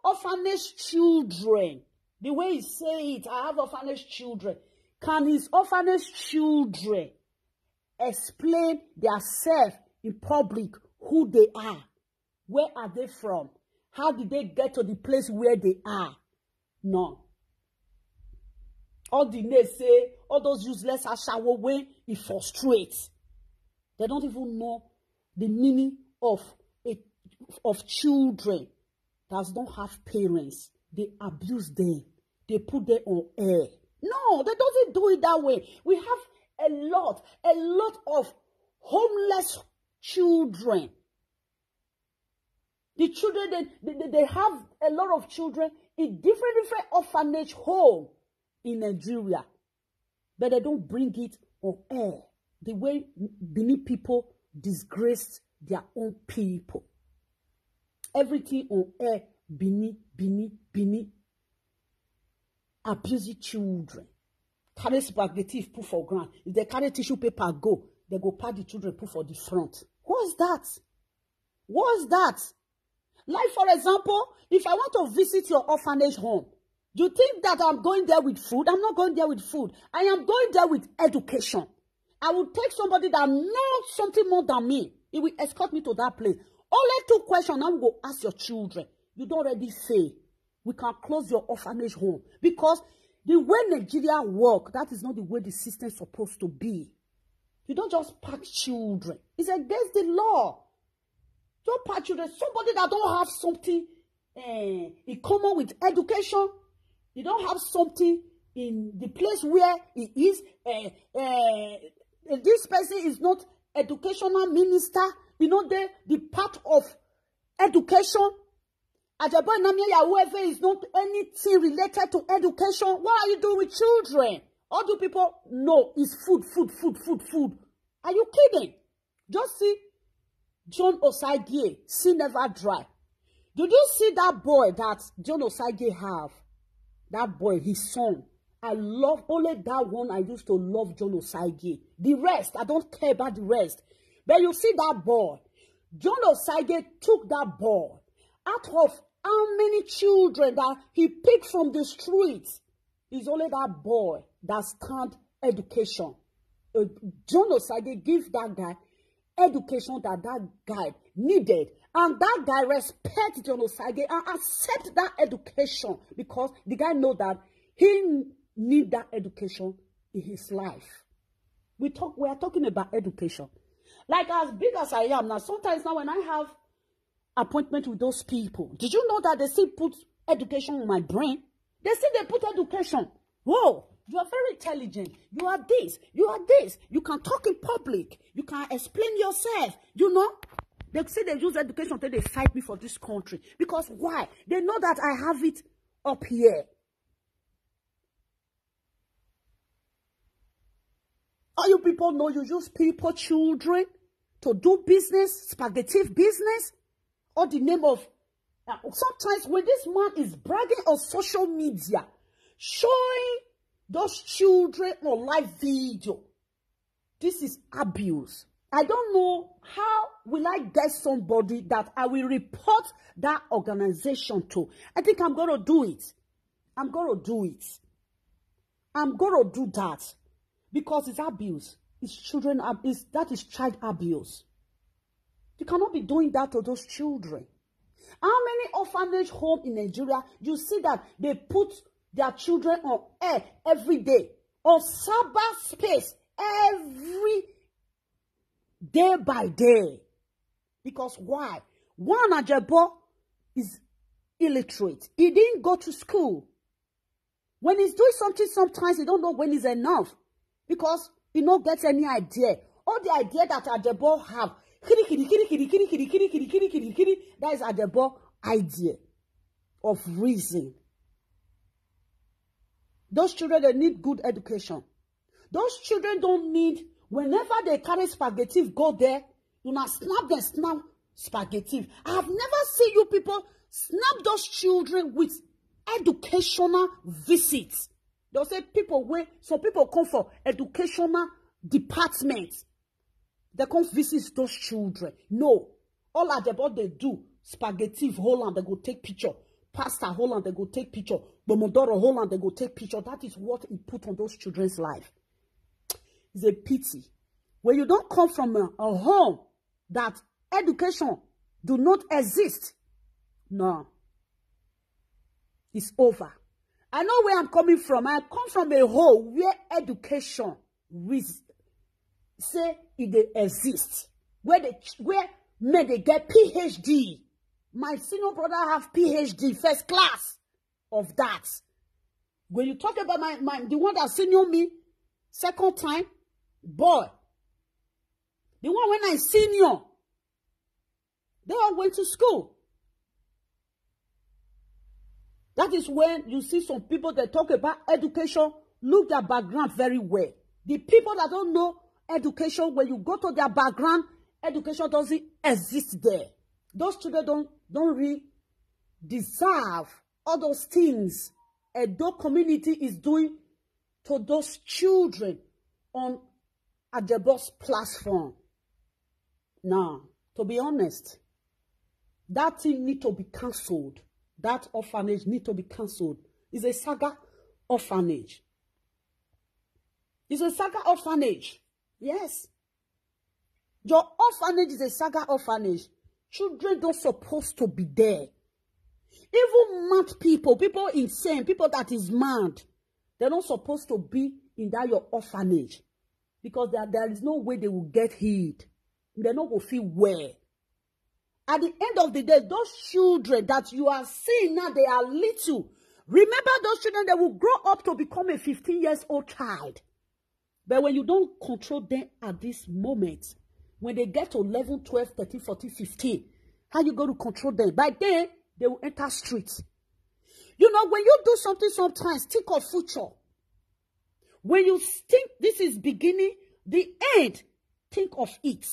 orphanage children, the way he say it, I have orphanage children. Can his orphanage children explain themselves in public, who they are? Where are they from? How did they get to the place where they are? No. All the names say, all those useless ashawo wey e frustrate. They don't even know the meaning of a, of children that don't have parents. They abuse them. They put them on air. No, they doesn't do it that way. We have a lot, a lot of homeless children. The children, they, they, they have a lot of children in different, different orphanage home in Nigeria. But they don't bring it on air. The way Benin people disgraced their own people. Everything on air, Benin, Benin, Benin. Abusing children. Carry spaghetti put for ground. If they carry tissue paper go, they go pack the children put for the front. What's that? What's that? Like, for example, if I want to visit your orphanage home, you think that I'm going there with food? I'm not going there with food. I am going there with education. I will take somebody that knows something more than me. He will escort me to that place. Only two questions now we go ask your children. You don't already say we can close your orphanage home because the way Nigeria work, that is not the way the system is supposed to be. You don't just pack children. It's against the law. Don't pack children. Somebody that don't have something eh, in common with education, you don't have something in the place where he is. Eh, eh, this person is not educational minister. You know the the part of education. Ajabo Namiya, whoever is not anything related to education, what are you doing with children? All do people know is food, food, food, food, food. Are you kidding? Just see John Osagie, see never dry. Did you see that boy that John Osagie have? That boy, his son. I love only that one. I used to love John Osagie. The rest, I don't care about the rest. But you see that boy. John Osagie took that boy out of how many children that he picked from the streets. It's only that boy that stand education. Uh, John Osagie give that guy education that that guy needed. And that guy respect John Osagie and accept that education because the guy know that he need that education in his life. We talk, we are talking about education. Like as big as I am now, sometimes now when I have appointment with those people, did you know that they still put education in my brain? They still they put education. Whoa, you are very intelligent. You are this. You are this. You can talk in public. You can explain yourself. You know, they say they use education till they fight me for this country. Because why? They know that I have it up here. All you people know you use people children to do business, spaghetti business, or the name of. Uh, sometimes when this man is bragging on social media, showing those children on live video, this is abuse. I don't know how will I get somebody that I will report that organization to. I think I'm going to do it. I'm going to do it. I'm going to do that because it's abuse. It's children. ab- It's, that is child abuse. You cannot be doing that to those children. How many orphanage home in Nigeria you see that they put their children on air every day, on cyber space every day by day? Because why? One, Ajebo is illiterate. He didn't go to school. When he's doing something, sometimes he don't know when is enough because he no get any idea. All the idea that Ajebo have, kiri kiri kiri kiri kiri kiri kiri kiri kiri kiri kiri, that is Ajebo idea of reason. Those children, they need good education. Those children don't need, whenever they carry spaghetti, go there, you now snap them, snap spaghetti. I have never seen you people snap those children with educational visits. They'll say people where some people come for educational department. They come visit those children. No. All at the board they do, spaghetti Holland, they go take picture. Pasta Holland, they go take picture. Pomodoro Holland, they go take picture. That is what he put on those children's life. It's a pity. When you don't come from a, a home that education do not exist, no, it's over. I know where I'm coming from. I come from a home where education res- say it dey exist, where they ch- where men they get P H D. My senior brother have P H D, first class of that. When you talk about my, my the one that senior me, second time, boy, the one when I senior, they all went to school. That is when you see some people that talk about education, look their background very well. The people that don't know education, when you go to their background, education doesn't exist there. Those children don't don't really deserve all those things Edo community is doing to those children on Ajebo's platform. Now, to be honest, that thing need to be cancelled. That orphanage need to be cancelled. It's a saga orphanage. It's a saga orphanage. Yes. Your orphanage is a saga orphanage. Children don't supposed to be there. Even mad people, people insane, people that is mad, they're not supposed to be in that your orphanage because there, there is no way they will get healed. They no go feel well. At the end of the day, those children that you are seeing now, they are little. Remember those children, they will grow up to become a fifteen years old child. But when you don't control them at this moment, when they get to eleven, twelve, thirteen, fourteen, fifteen, how you going to control them? By then, they will enter street. You know, when you do something sometimes, think of future. When you think this is beginning, the end, think of it.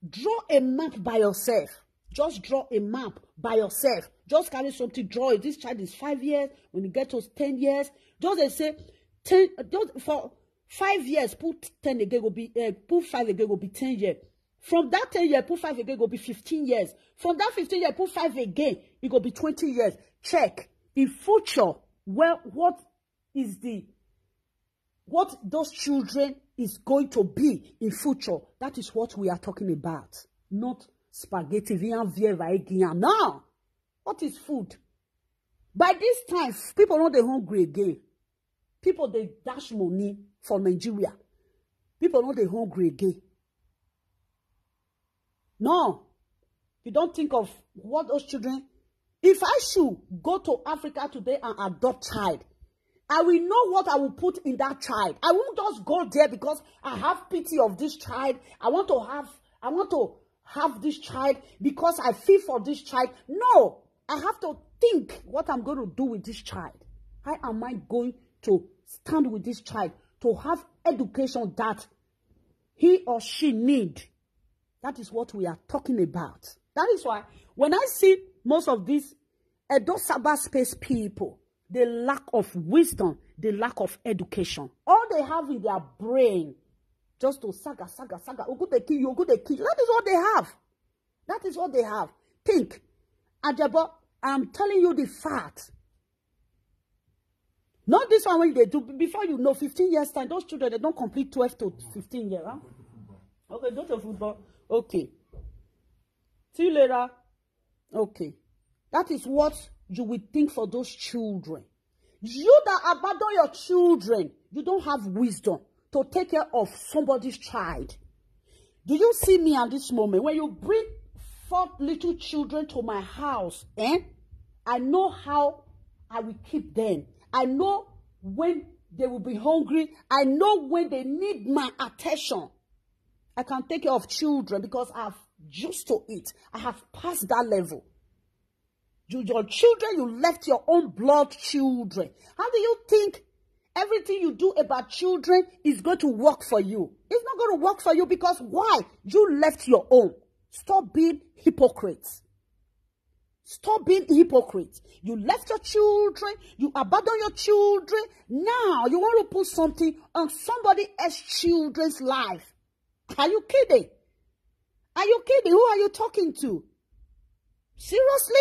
Draw a map by yourself. Just draw a map by yourself. Just carry something, draw it. This child is five years. When you get to ten years, just they say ten, just for five years, put ten again go be, uh, put five again go be ten years. From that ten year, put five again go be fifteen years. From that fifteen year, put five again, it go be twenty years. Check in future, well, what is the what those children is going to be in future. That is what we are talking about. Not spaghetti, vian vieva, egian. No. What is food? By this time, people not they hungry again. People they dash money for Nigeria. People not they hungry again. No. You don't think of what those children. If I should go to Africa today and adopt child, I will know what I will put in that child. I won't just go there because I have pity of this child. I want to have I want to have this child because I feel for this child. No, I have to think what I'm going to do with this child. How am I going to stand with this child to have education that he or she need? That is what we are talking about. That is why when I see most of these Edo cyberspace people, the lack of wisdom, the lack of education, all they have in their brain Just to saga, saga, saga. Ogun dey kill you, Ogun dey kill you. That is what they have. That is what they have. Think. Ajebo, I'm telling you the fact. Not this one when they do. Before you know, fifteen years time, those children, they don't complete twelve to fifteen years. Huh? Okay, go to football. Okay. See you later. Okay. That is what you will think for those children. You that abandon your children, you don't have wisdom to take care of somebody's child. Do you see me at this moment? When you bring four little children to my house, eh? I know how I will keep them. I know when they will be hungry. I know when they need my attention. I can take care of children because I've used to it. I have passed that level. You, your children, you left your own blood children. How do you think everything you do about children is going to work for you? It's not going to work for you because why? You left your own. Stop being hypocrites. Stop being hypocrites. You left your children, you abandon your children. Now you want to put something on somebody else's children's life. Are you kidding? Are you kidding? Who are you talking to? Seriously?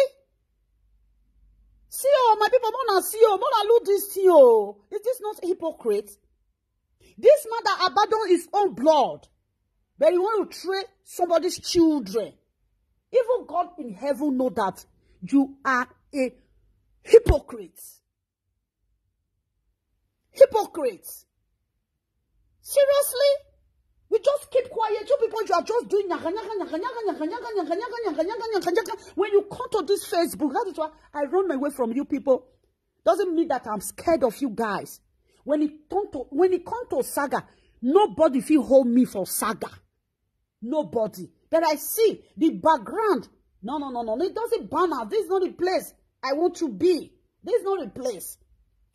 See, oh, my people, mona see, oh, mona look this thing, oh. Is this not hypocrite? This man that abandoned his own blood, but you want to train somebody's children. Even God in heaven know that you are a hypocrite. Hypocrite. Seriously? We just keep quiet. You people, you are just doing nyaga, nyaga, nyaga, nyaga, nyaga, nyaga, nyaga, nyaga, nyaga, nyaga, nyaga, nyaga. When you come to this Facebook, that is why I run away from you people. Doesn't mean that I'm scared of you guys. When it come to when it come to saga, nobody fit hold me for saga. Nobody. But I see the background. No, no, no, no. It doesn't banner. This is not the place I want to be. This is not the place.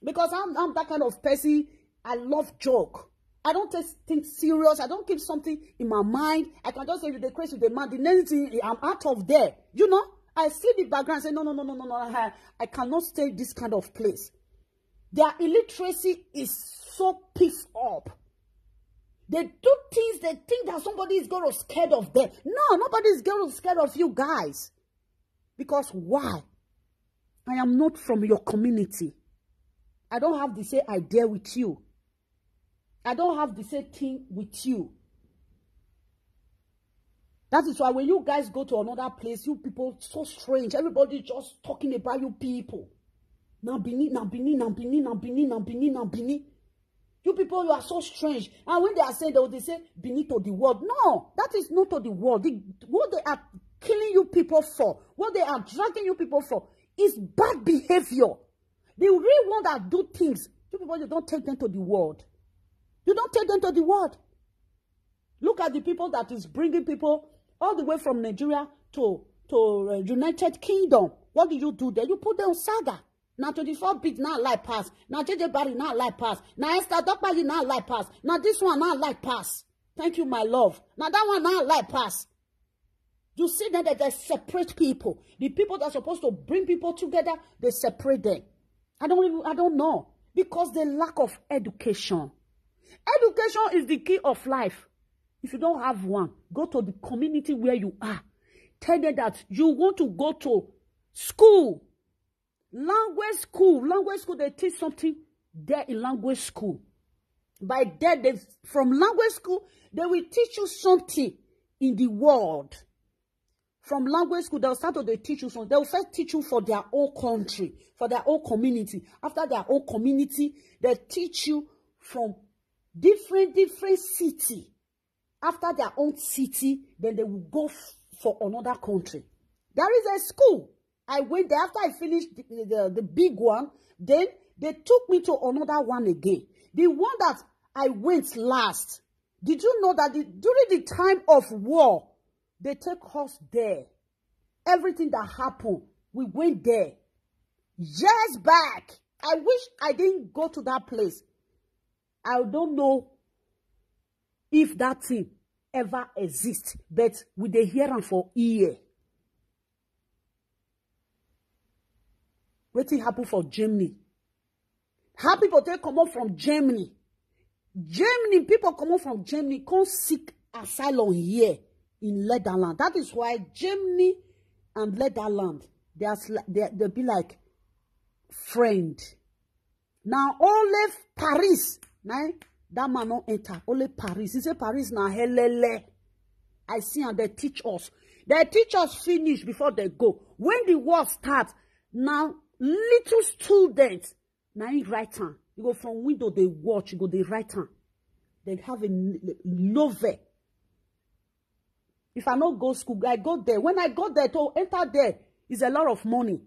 Because I'm I'm that kind of person. I love joke. I don't take things serious. I don't keep something in my mind. I can just say with the crazy with the man, the next thing I'm out of there. You know, I see the background. Say no, no, no, no, no, no. I, I cannot stay this kind of place. Their illiteracy is so pissed up. They do things. They think that somebody is going to scared of them. No, nobody is going to scared of you guys. Because why? I am not from your community. I don't have the same idea with you. I don't have the same thing with you. That is why when you guys go to another place, you people so strange. Everybody just talking about you people. Now Benin, now Benin, now Benin, now Benin, now Benin, now Benin. You people, you are so strange. And when they are saying, they will they say Benin to the world. No, that is not to the world. The, what they are killing you people for, what they are dragging you people for, is bad behavior. The real one that do things, you people, you don't take them to the world. You don't take them to the world. Look at the people that is bringing people all the way from Nigeria to to uh, United Kingdom. What do you do there? You put them on saga. Now twenty-four bit now life pass. Now J J Barry now life pass. Now Esther Dokpayi now life pass. Now this one now life pass. Thank you, my love. Now that one now life pass. You see that they separate people. The people that are supposed to bring people together, they separate them. I don't even, I don't know. Because the lack of education. Education is the key of life. If you don't have one, go to the community where you are. Tell them that you want to go to school. Language school. Language school, they teach something there in language school. By then, they, from language school, they will teach you something in the world. From language school, they'll start to they teach you something. They'll first teach you for their own country, for their own community. After their own community, they teach you from different, different city. After their own city, then they will go f- for another country. There is a school. I went there after I finished the, the, the big one. Then they took me to another one again. The one that I went last. Did you know that the, during the time of war, they take us there? Everything that happened, we went there. Years back. I wish I didn't go to that place. I don't know if that thing ever exists, but we dey hear am for ear. Wetin happen for Germany? How people take comot from Germany? Germany, people coming from Germany come seek asylum here in Netherlands. That is why Germany and Netherlands, they are sli- they, they be like friend. Now only Paris, nah, that man no enter. Only Paris. He say Paris na helele. I see and they teach us. They teach us finish before they go. When the war start, now little students, now he write am. You go from window, they watch, you go they write am. They have a n- novel. If I no go school, I go there. When I go there to enter there, is a lot of money.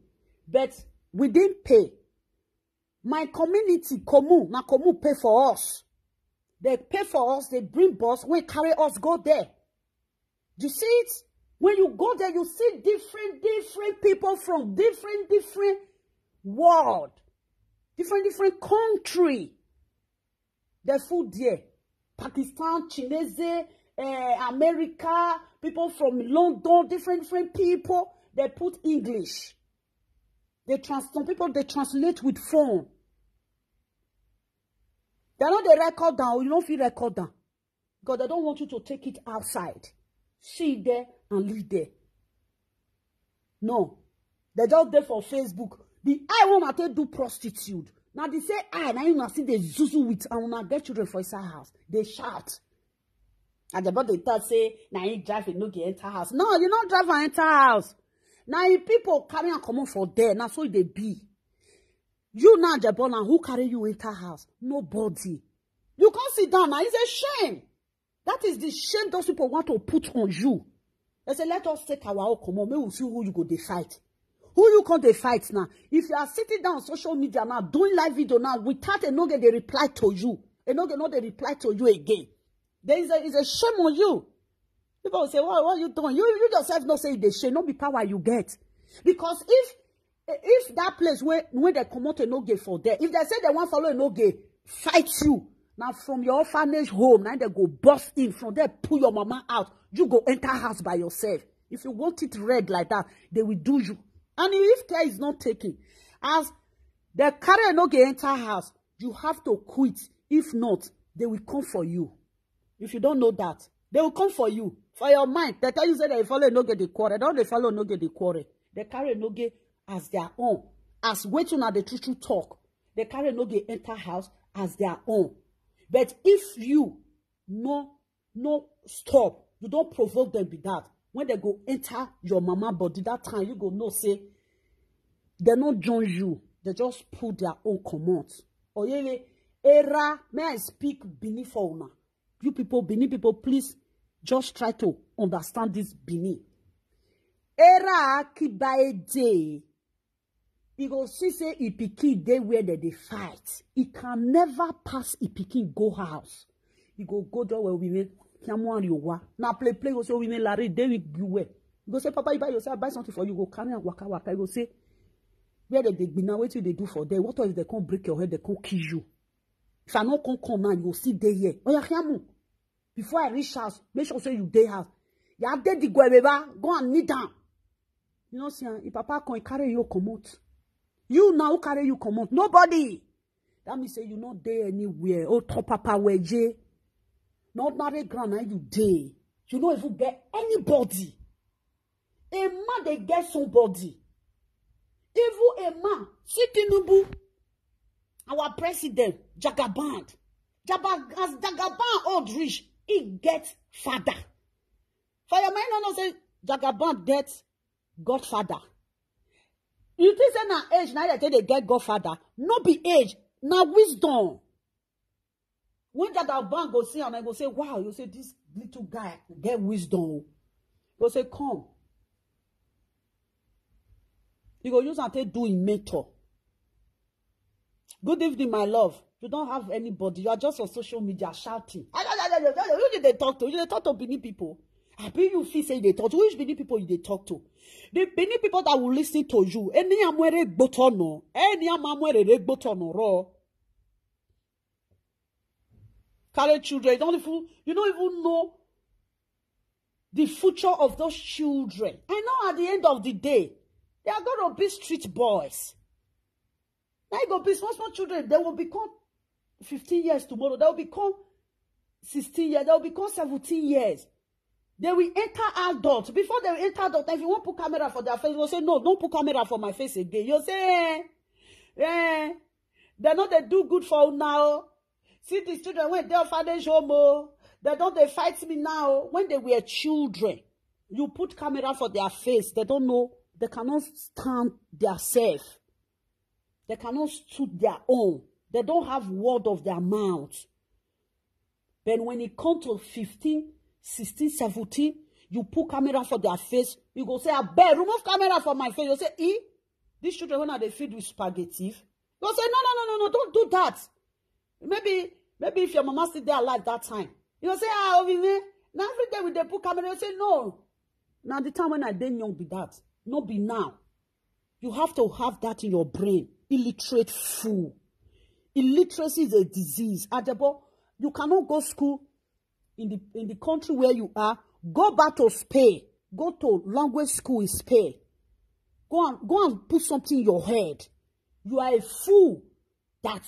But we didn't pay. My community, Komu, na Komu pay for us. They pay for us, they bring bus, we carry us go there. You see it? When you go there, you see different, different people from different, different world, different, different country. The food there, Pakistan, Chinese, uh, America, people from London, different, different people. They put English. They trans some people they translate with phone. They know they record down, you don't feel record down. Because they don't want you to take it outside. See it there and leave there. No. They just there for Facebook. The I want to do prostitute. Now they say I now you see the zuzu with and una get children for inside house. They shout. And the body they tell say now you drive a no get enter house. No, you not drive and enter house. Now you people carry and come on for there. Now so they be. You now Jabona, who carry you enter house? Nobody. You can't sit down now. It's a shame. That is the shame those people want to put on you. They say let us take our own come on. May we see who you go they fight. Who you can they fight now? If you are sitting down on social media now, doing live video now, without a no get they reply to you. A no get no they reply to you again. There is a, is a shame on you. People will say, what, what you doing? You, you yourself not say they shame, not be power you get. Because if if that place where when they come out a no get for there, if they say they want follow a no get, fight you. Now from your orphanage home, now they go bust in from there, pull your mama out. You go enter house by yourself. If you want it red like that, they will do you. And if care is not taken, as they carry a no get enter house, you have to quit. If not, they will come for you. If you don't know that, they will come for you. For your mind, they tell you say they follow no get the quarrel. Don't they follow no get the quarrel? They carry no get as their own. As waiting at the true true talk, they carry no get enter house as their own. But if you no no stop, you don't provoke them be that. When they go enter your mama body, that time you go no say they not join you. They just put their own command. Oyele, era, may I speak Bini for una? You people, Bini people, please just try to understand this Bini. Era kibaede. You go see say e pikin dey where they dey fight. E can never pass e pikin go house. E go go there where women kiamuan yowa. Na play play go say women lari dey with you well. You go say papa, you buy yourself, buy something for you. Go carry and waka waka. You go say where they dey be now, wetin you dey do for there? What if they come break your head, they come kill you? If I no come come now, you go see dey here. Oya kiamu. Before I reach house, make sure say you dey house. Ya dey the gwebeba, go and kneel down. You know see, ah, if papa come, he carry you comot. You now who carry you comot? Nobody. That means say you not dey anywhere. Oh, top papa weje. Not marry ground now you dey. You no even get anybody. A man they get somebody. Even a man, see Tinubu, our president, Jagaband. Jabag as Jagaband old rich, he get father. For your mind, no no say Jagaband get godfather. You think say na age na they take they get godfather? No be age, na wisdom. When Jagaband go see and I go say, wow, you say this little guy get wisdom. Go say, come. You go use and take do in mentor. Good evening, my love. You don't have anybody. You are just on social media shouting. Who did they talk to? You they talk to Benin people. I be you feel say they talk to which Benin people you they talk to? The Benin people that will listen to you. Any amwere gbotono, any amwere gbotono ro. Carry children, you don't even you don't even know the future of those children. I know at the end of the day, they are going to be street boys. Now you go be small small children. They will become fifteen years tomorrow, they will become sixteen years, they will become seventeen years. They will enter adult. Before they will enter adult, if you want put camera for their face, you go say, "No, don't put camera for my face again." You say, "Eh, eh, they no dey do good for now. See these children wey dey orphanage home o. They don dey fight me now." When they were children, you put camera for their face, they don't know, they cannot stand their self. They cannot stood their own. They don't have word of their mouth. But when it come to fifteen, sixteen, seventeen, you put camera for their face, you go say, "Abeg, remove camera for my face." You say, "Eh? These children, when are they feed with spaghetti?" You go say, "No, no, no, no, no, don't do that." Maybe, maybe if your mama still dey alive that time, you go say, "Ah, Ovime, now every day we dey put camera." You say, "No. Now the time when I dey young be that. No be now." You have to have that in your brain. Illiterate fool. Illiteracy is a disease. Ajebo, you cannot go school in the, in the country where you are. Go back to Spain. Go to language school in Spain. Go and, go and put something in your head. You are a fool. That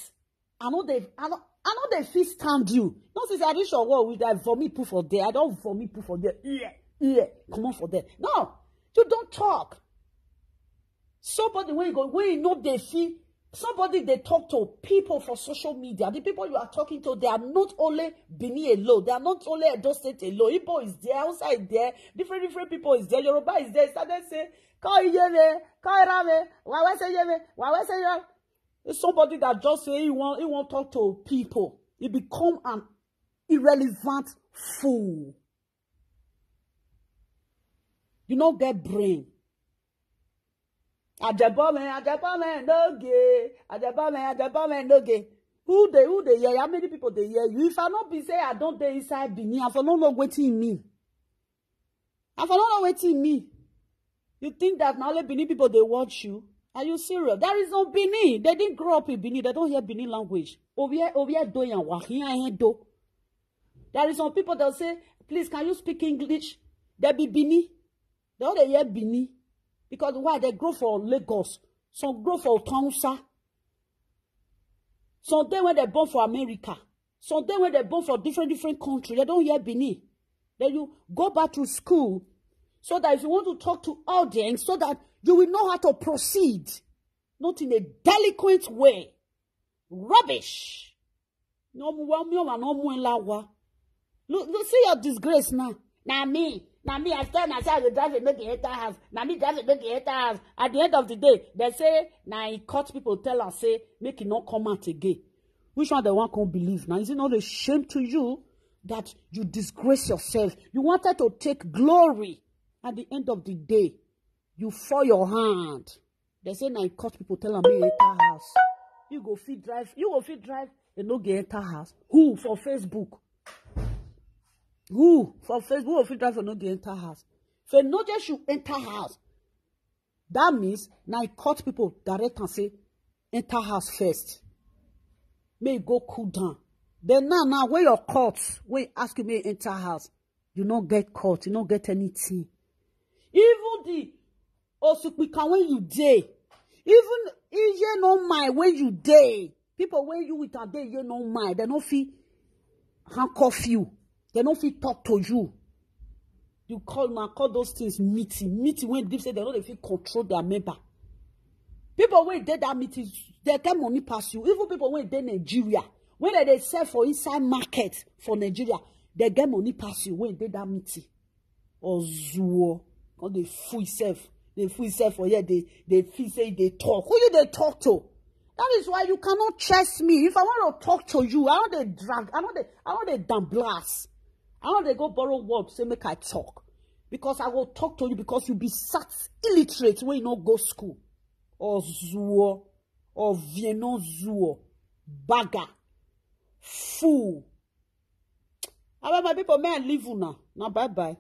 I know they, I know, I know they feel stand you. No, since I reach your world with that vomit put for there. I don't vomit put for there. Yeah, yeah. Come on for there. No, you don't talk. Somebody when you go, when you know they feel, somebody they talk to people for social media. The people you are talking to, they are not only Benin alone. They are not only Edo State alone. Igbo is there, outside there, different, different people is there. Yoruba is there. Started say, "Call Iyere, call Irame, why, why say Iyere, why, why say Iyere?" It's somebody that just say he want, he want talk to people. He become an irrelevant fool. You no get brain. Ajebome, Ajebome, no gay. Ajebome, Ajebome, no gay. Who they, who they hear? How many people they hear you? If I not be say I don't dey inside Benin, I for no know wetin e mean. I for no know wetin e mean. You think that na only Benin people dey watch you? Are you serious? There is no Benin. They didn't grow up in Benin. They don't hear Benin language. Ovie, ovie do yan wa, hiyan hen do. There is some people that say, "Please, can you speak English?" They be Benin. They only hear Benin. Because why? They grow for Lagos. Some grow for Otonsa. Some dey when they born for America. Some dey when they born for different, different country. They don't hear Benin. Then you go back to school so that if you want to talk to audience, so that you will know how to proceed. Not in a delinquent way. Rubbish. No mu wa, mi wa, no mu la wa. Look, look, see your disgrace now. Na me, na me, I stand and say I dey drive a make e enter house. Na me drive a make e enter house. At the end of the day, they say, na in court people tell us say, make e no come out again. Which one they want come believe now? Is it not a shame to you that you disgrace yourself? You wanted to take glory. At the end of the day, you fall your hand. They say na in court people tell am make e enter house. You go fit drive, you go fit drive, they no get enter house. Who for Facebook? Who for Facebook will fit drive for no get enter house? If no just should enter house, that means na in court people direct and say, "Enter house first. May you go cool down." Then now, now where your court? When ask you may enter house, you no get court, you no get anything. Even the Osukpika when you dey, even Iye no mind when you dey, people when you with and dey, you no mind. They no fit handcuff you. They no fit talk to you. You call, na call those things meeting. Meeting when they say they no dey fit control their member. People when dey that meeting, they get money pass you. Even people when dey Nigeria, when they dey sell for inside market for Nigeria, they get money pass you when dey that meeting. Ozuo, come dey fool himself. They fool himself for here. They, they feel say they talk. Who you they talk to? That is why you cannot chase me. If I want to talk to you, I want to drag. I want to, I want to damn blast. I want to go borrow word, say make I talk. Because I will talk to you because you be sat illiterate when you no go school. Ozuo, or Vienna Zuo, bagger, fool. Abeg, my people, may I leave una. Now, bye bye.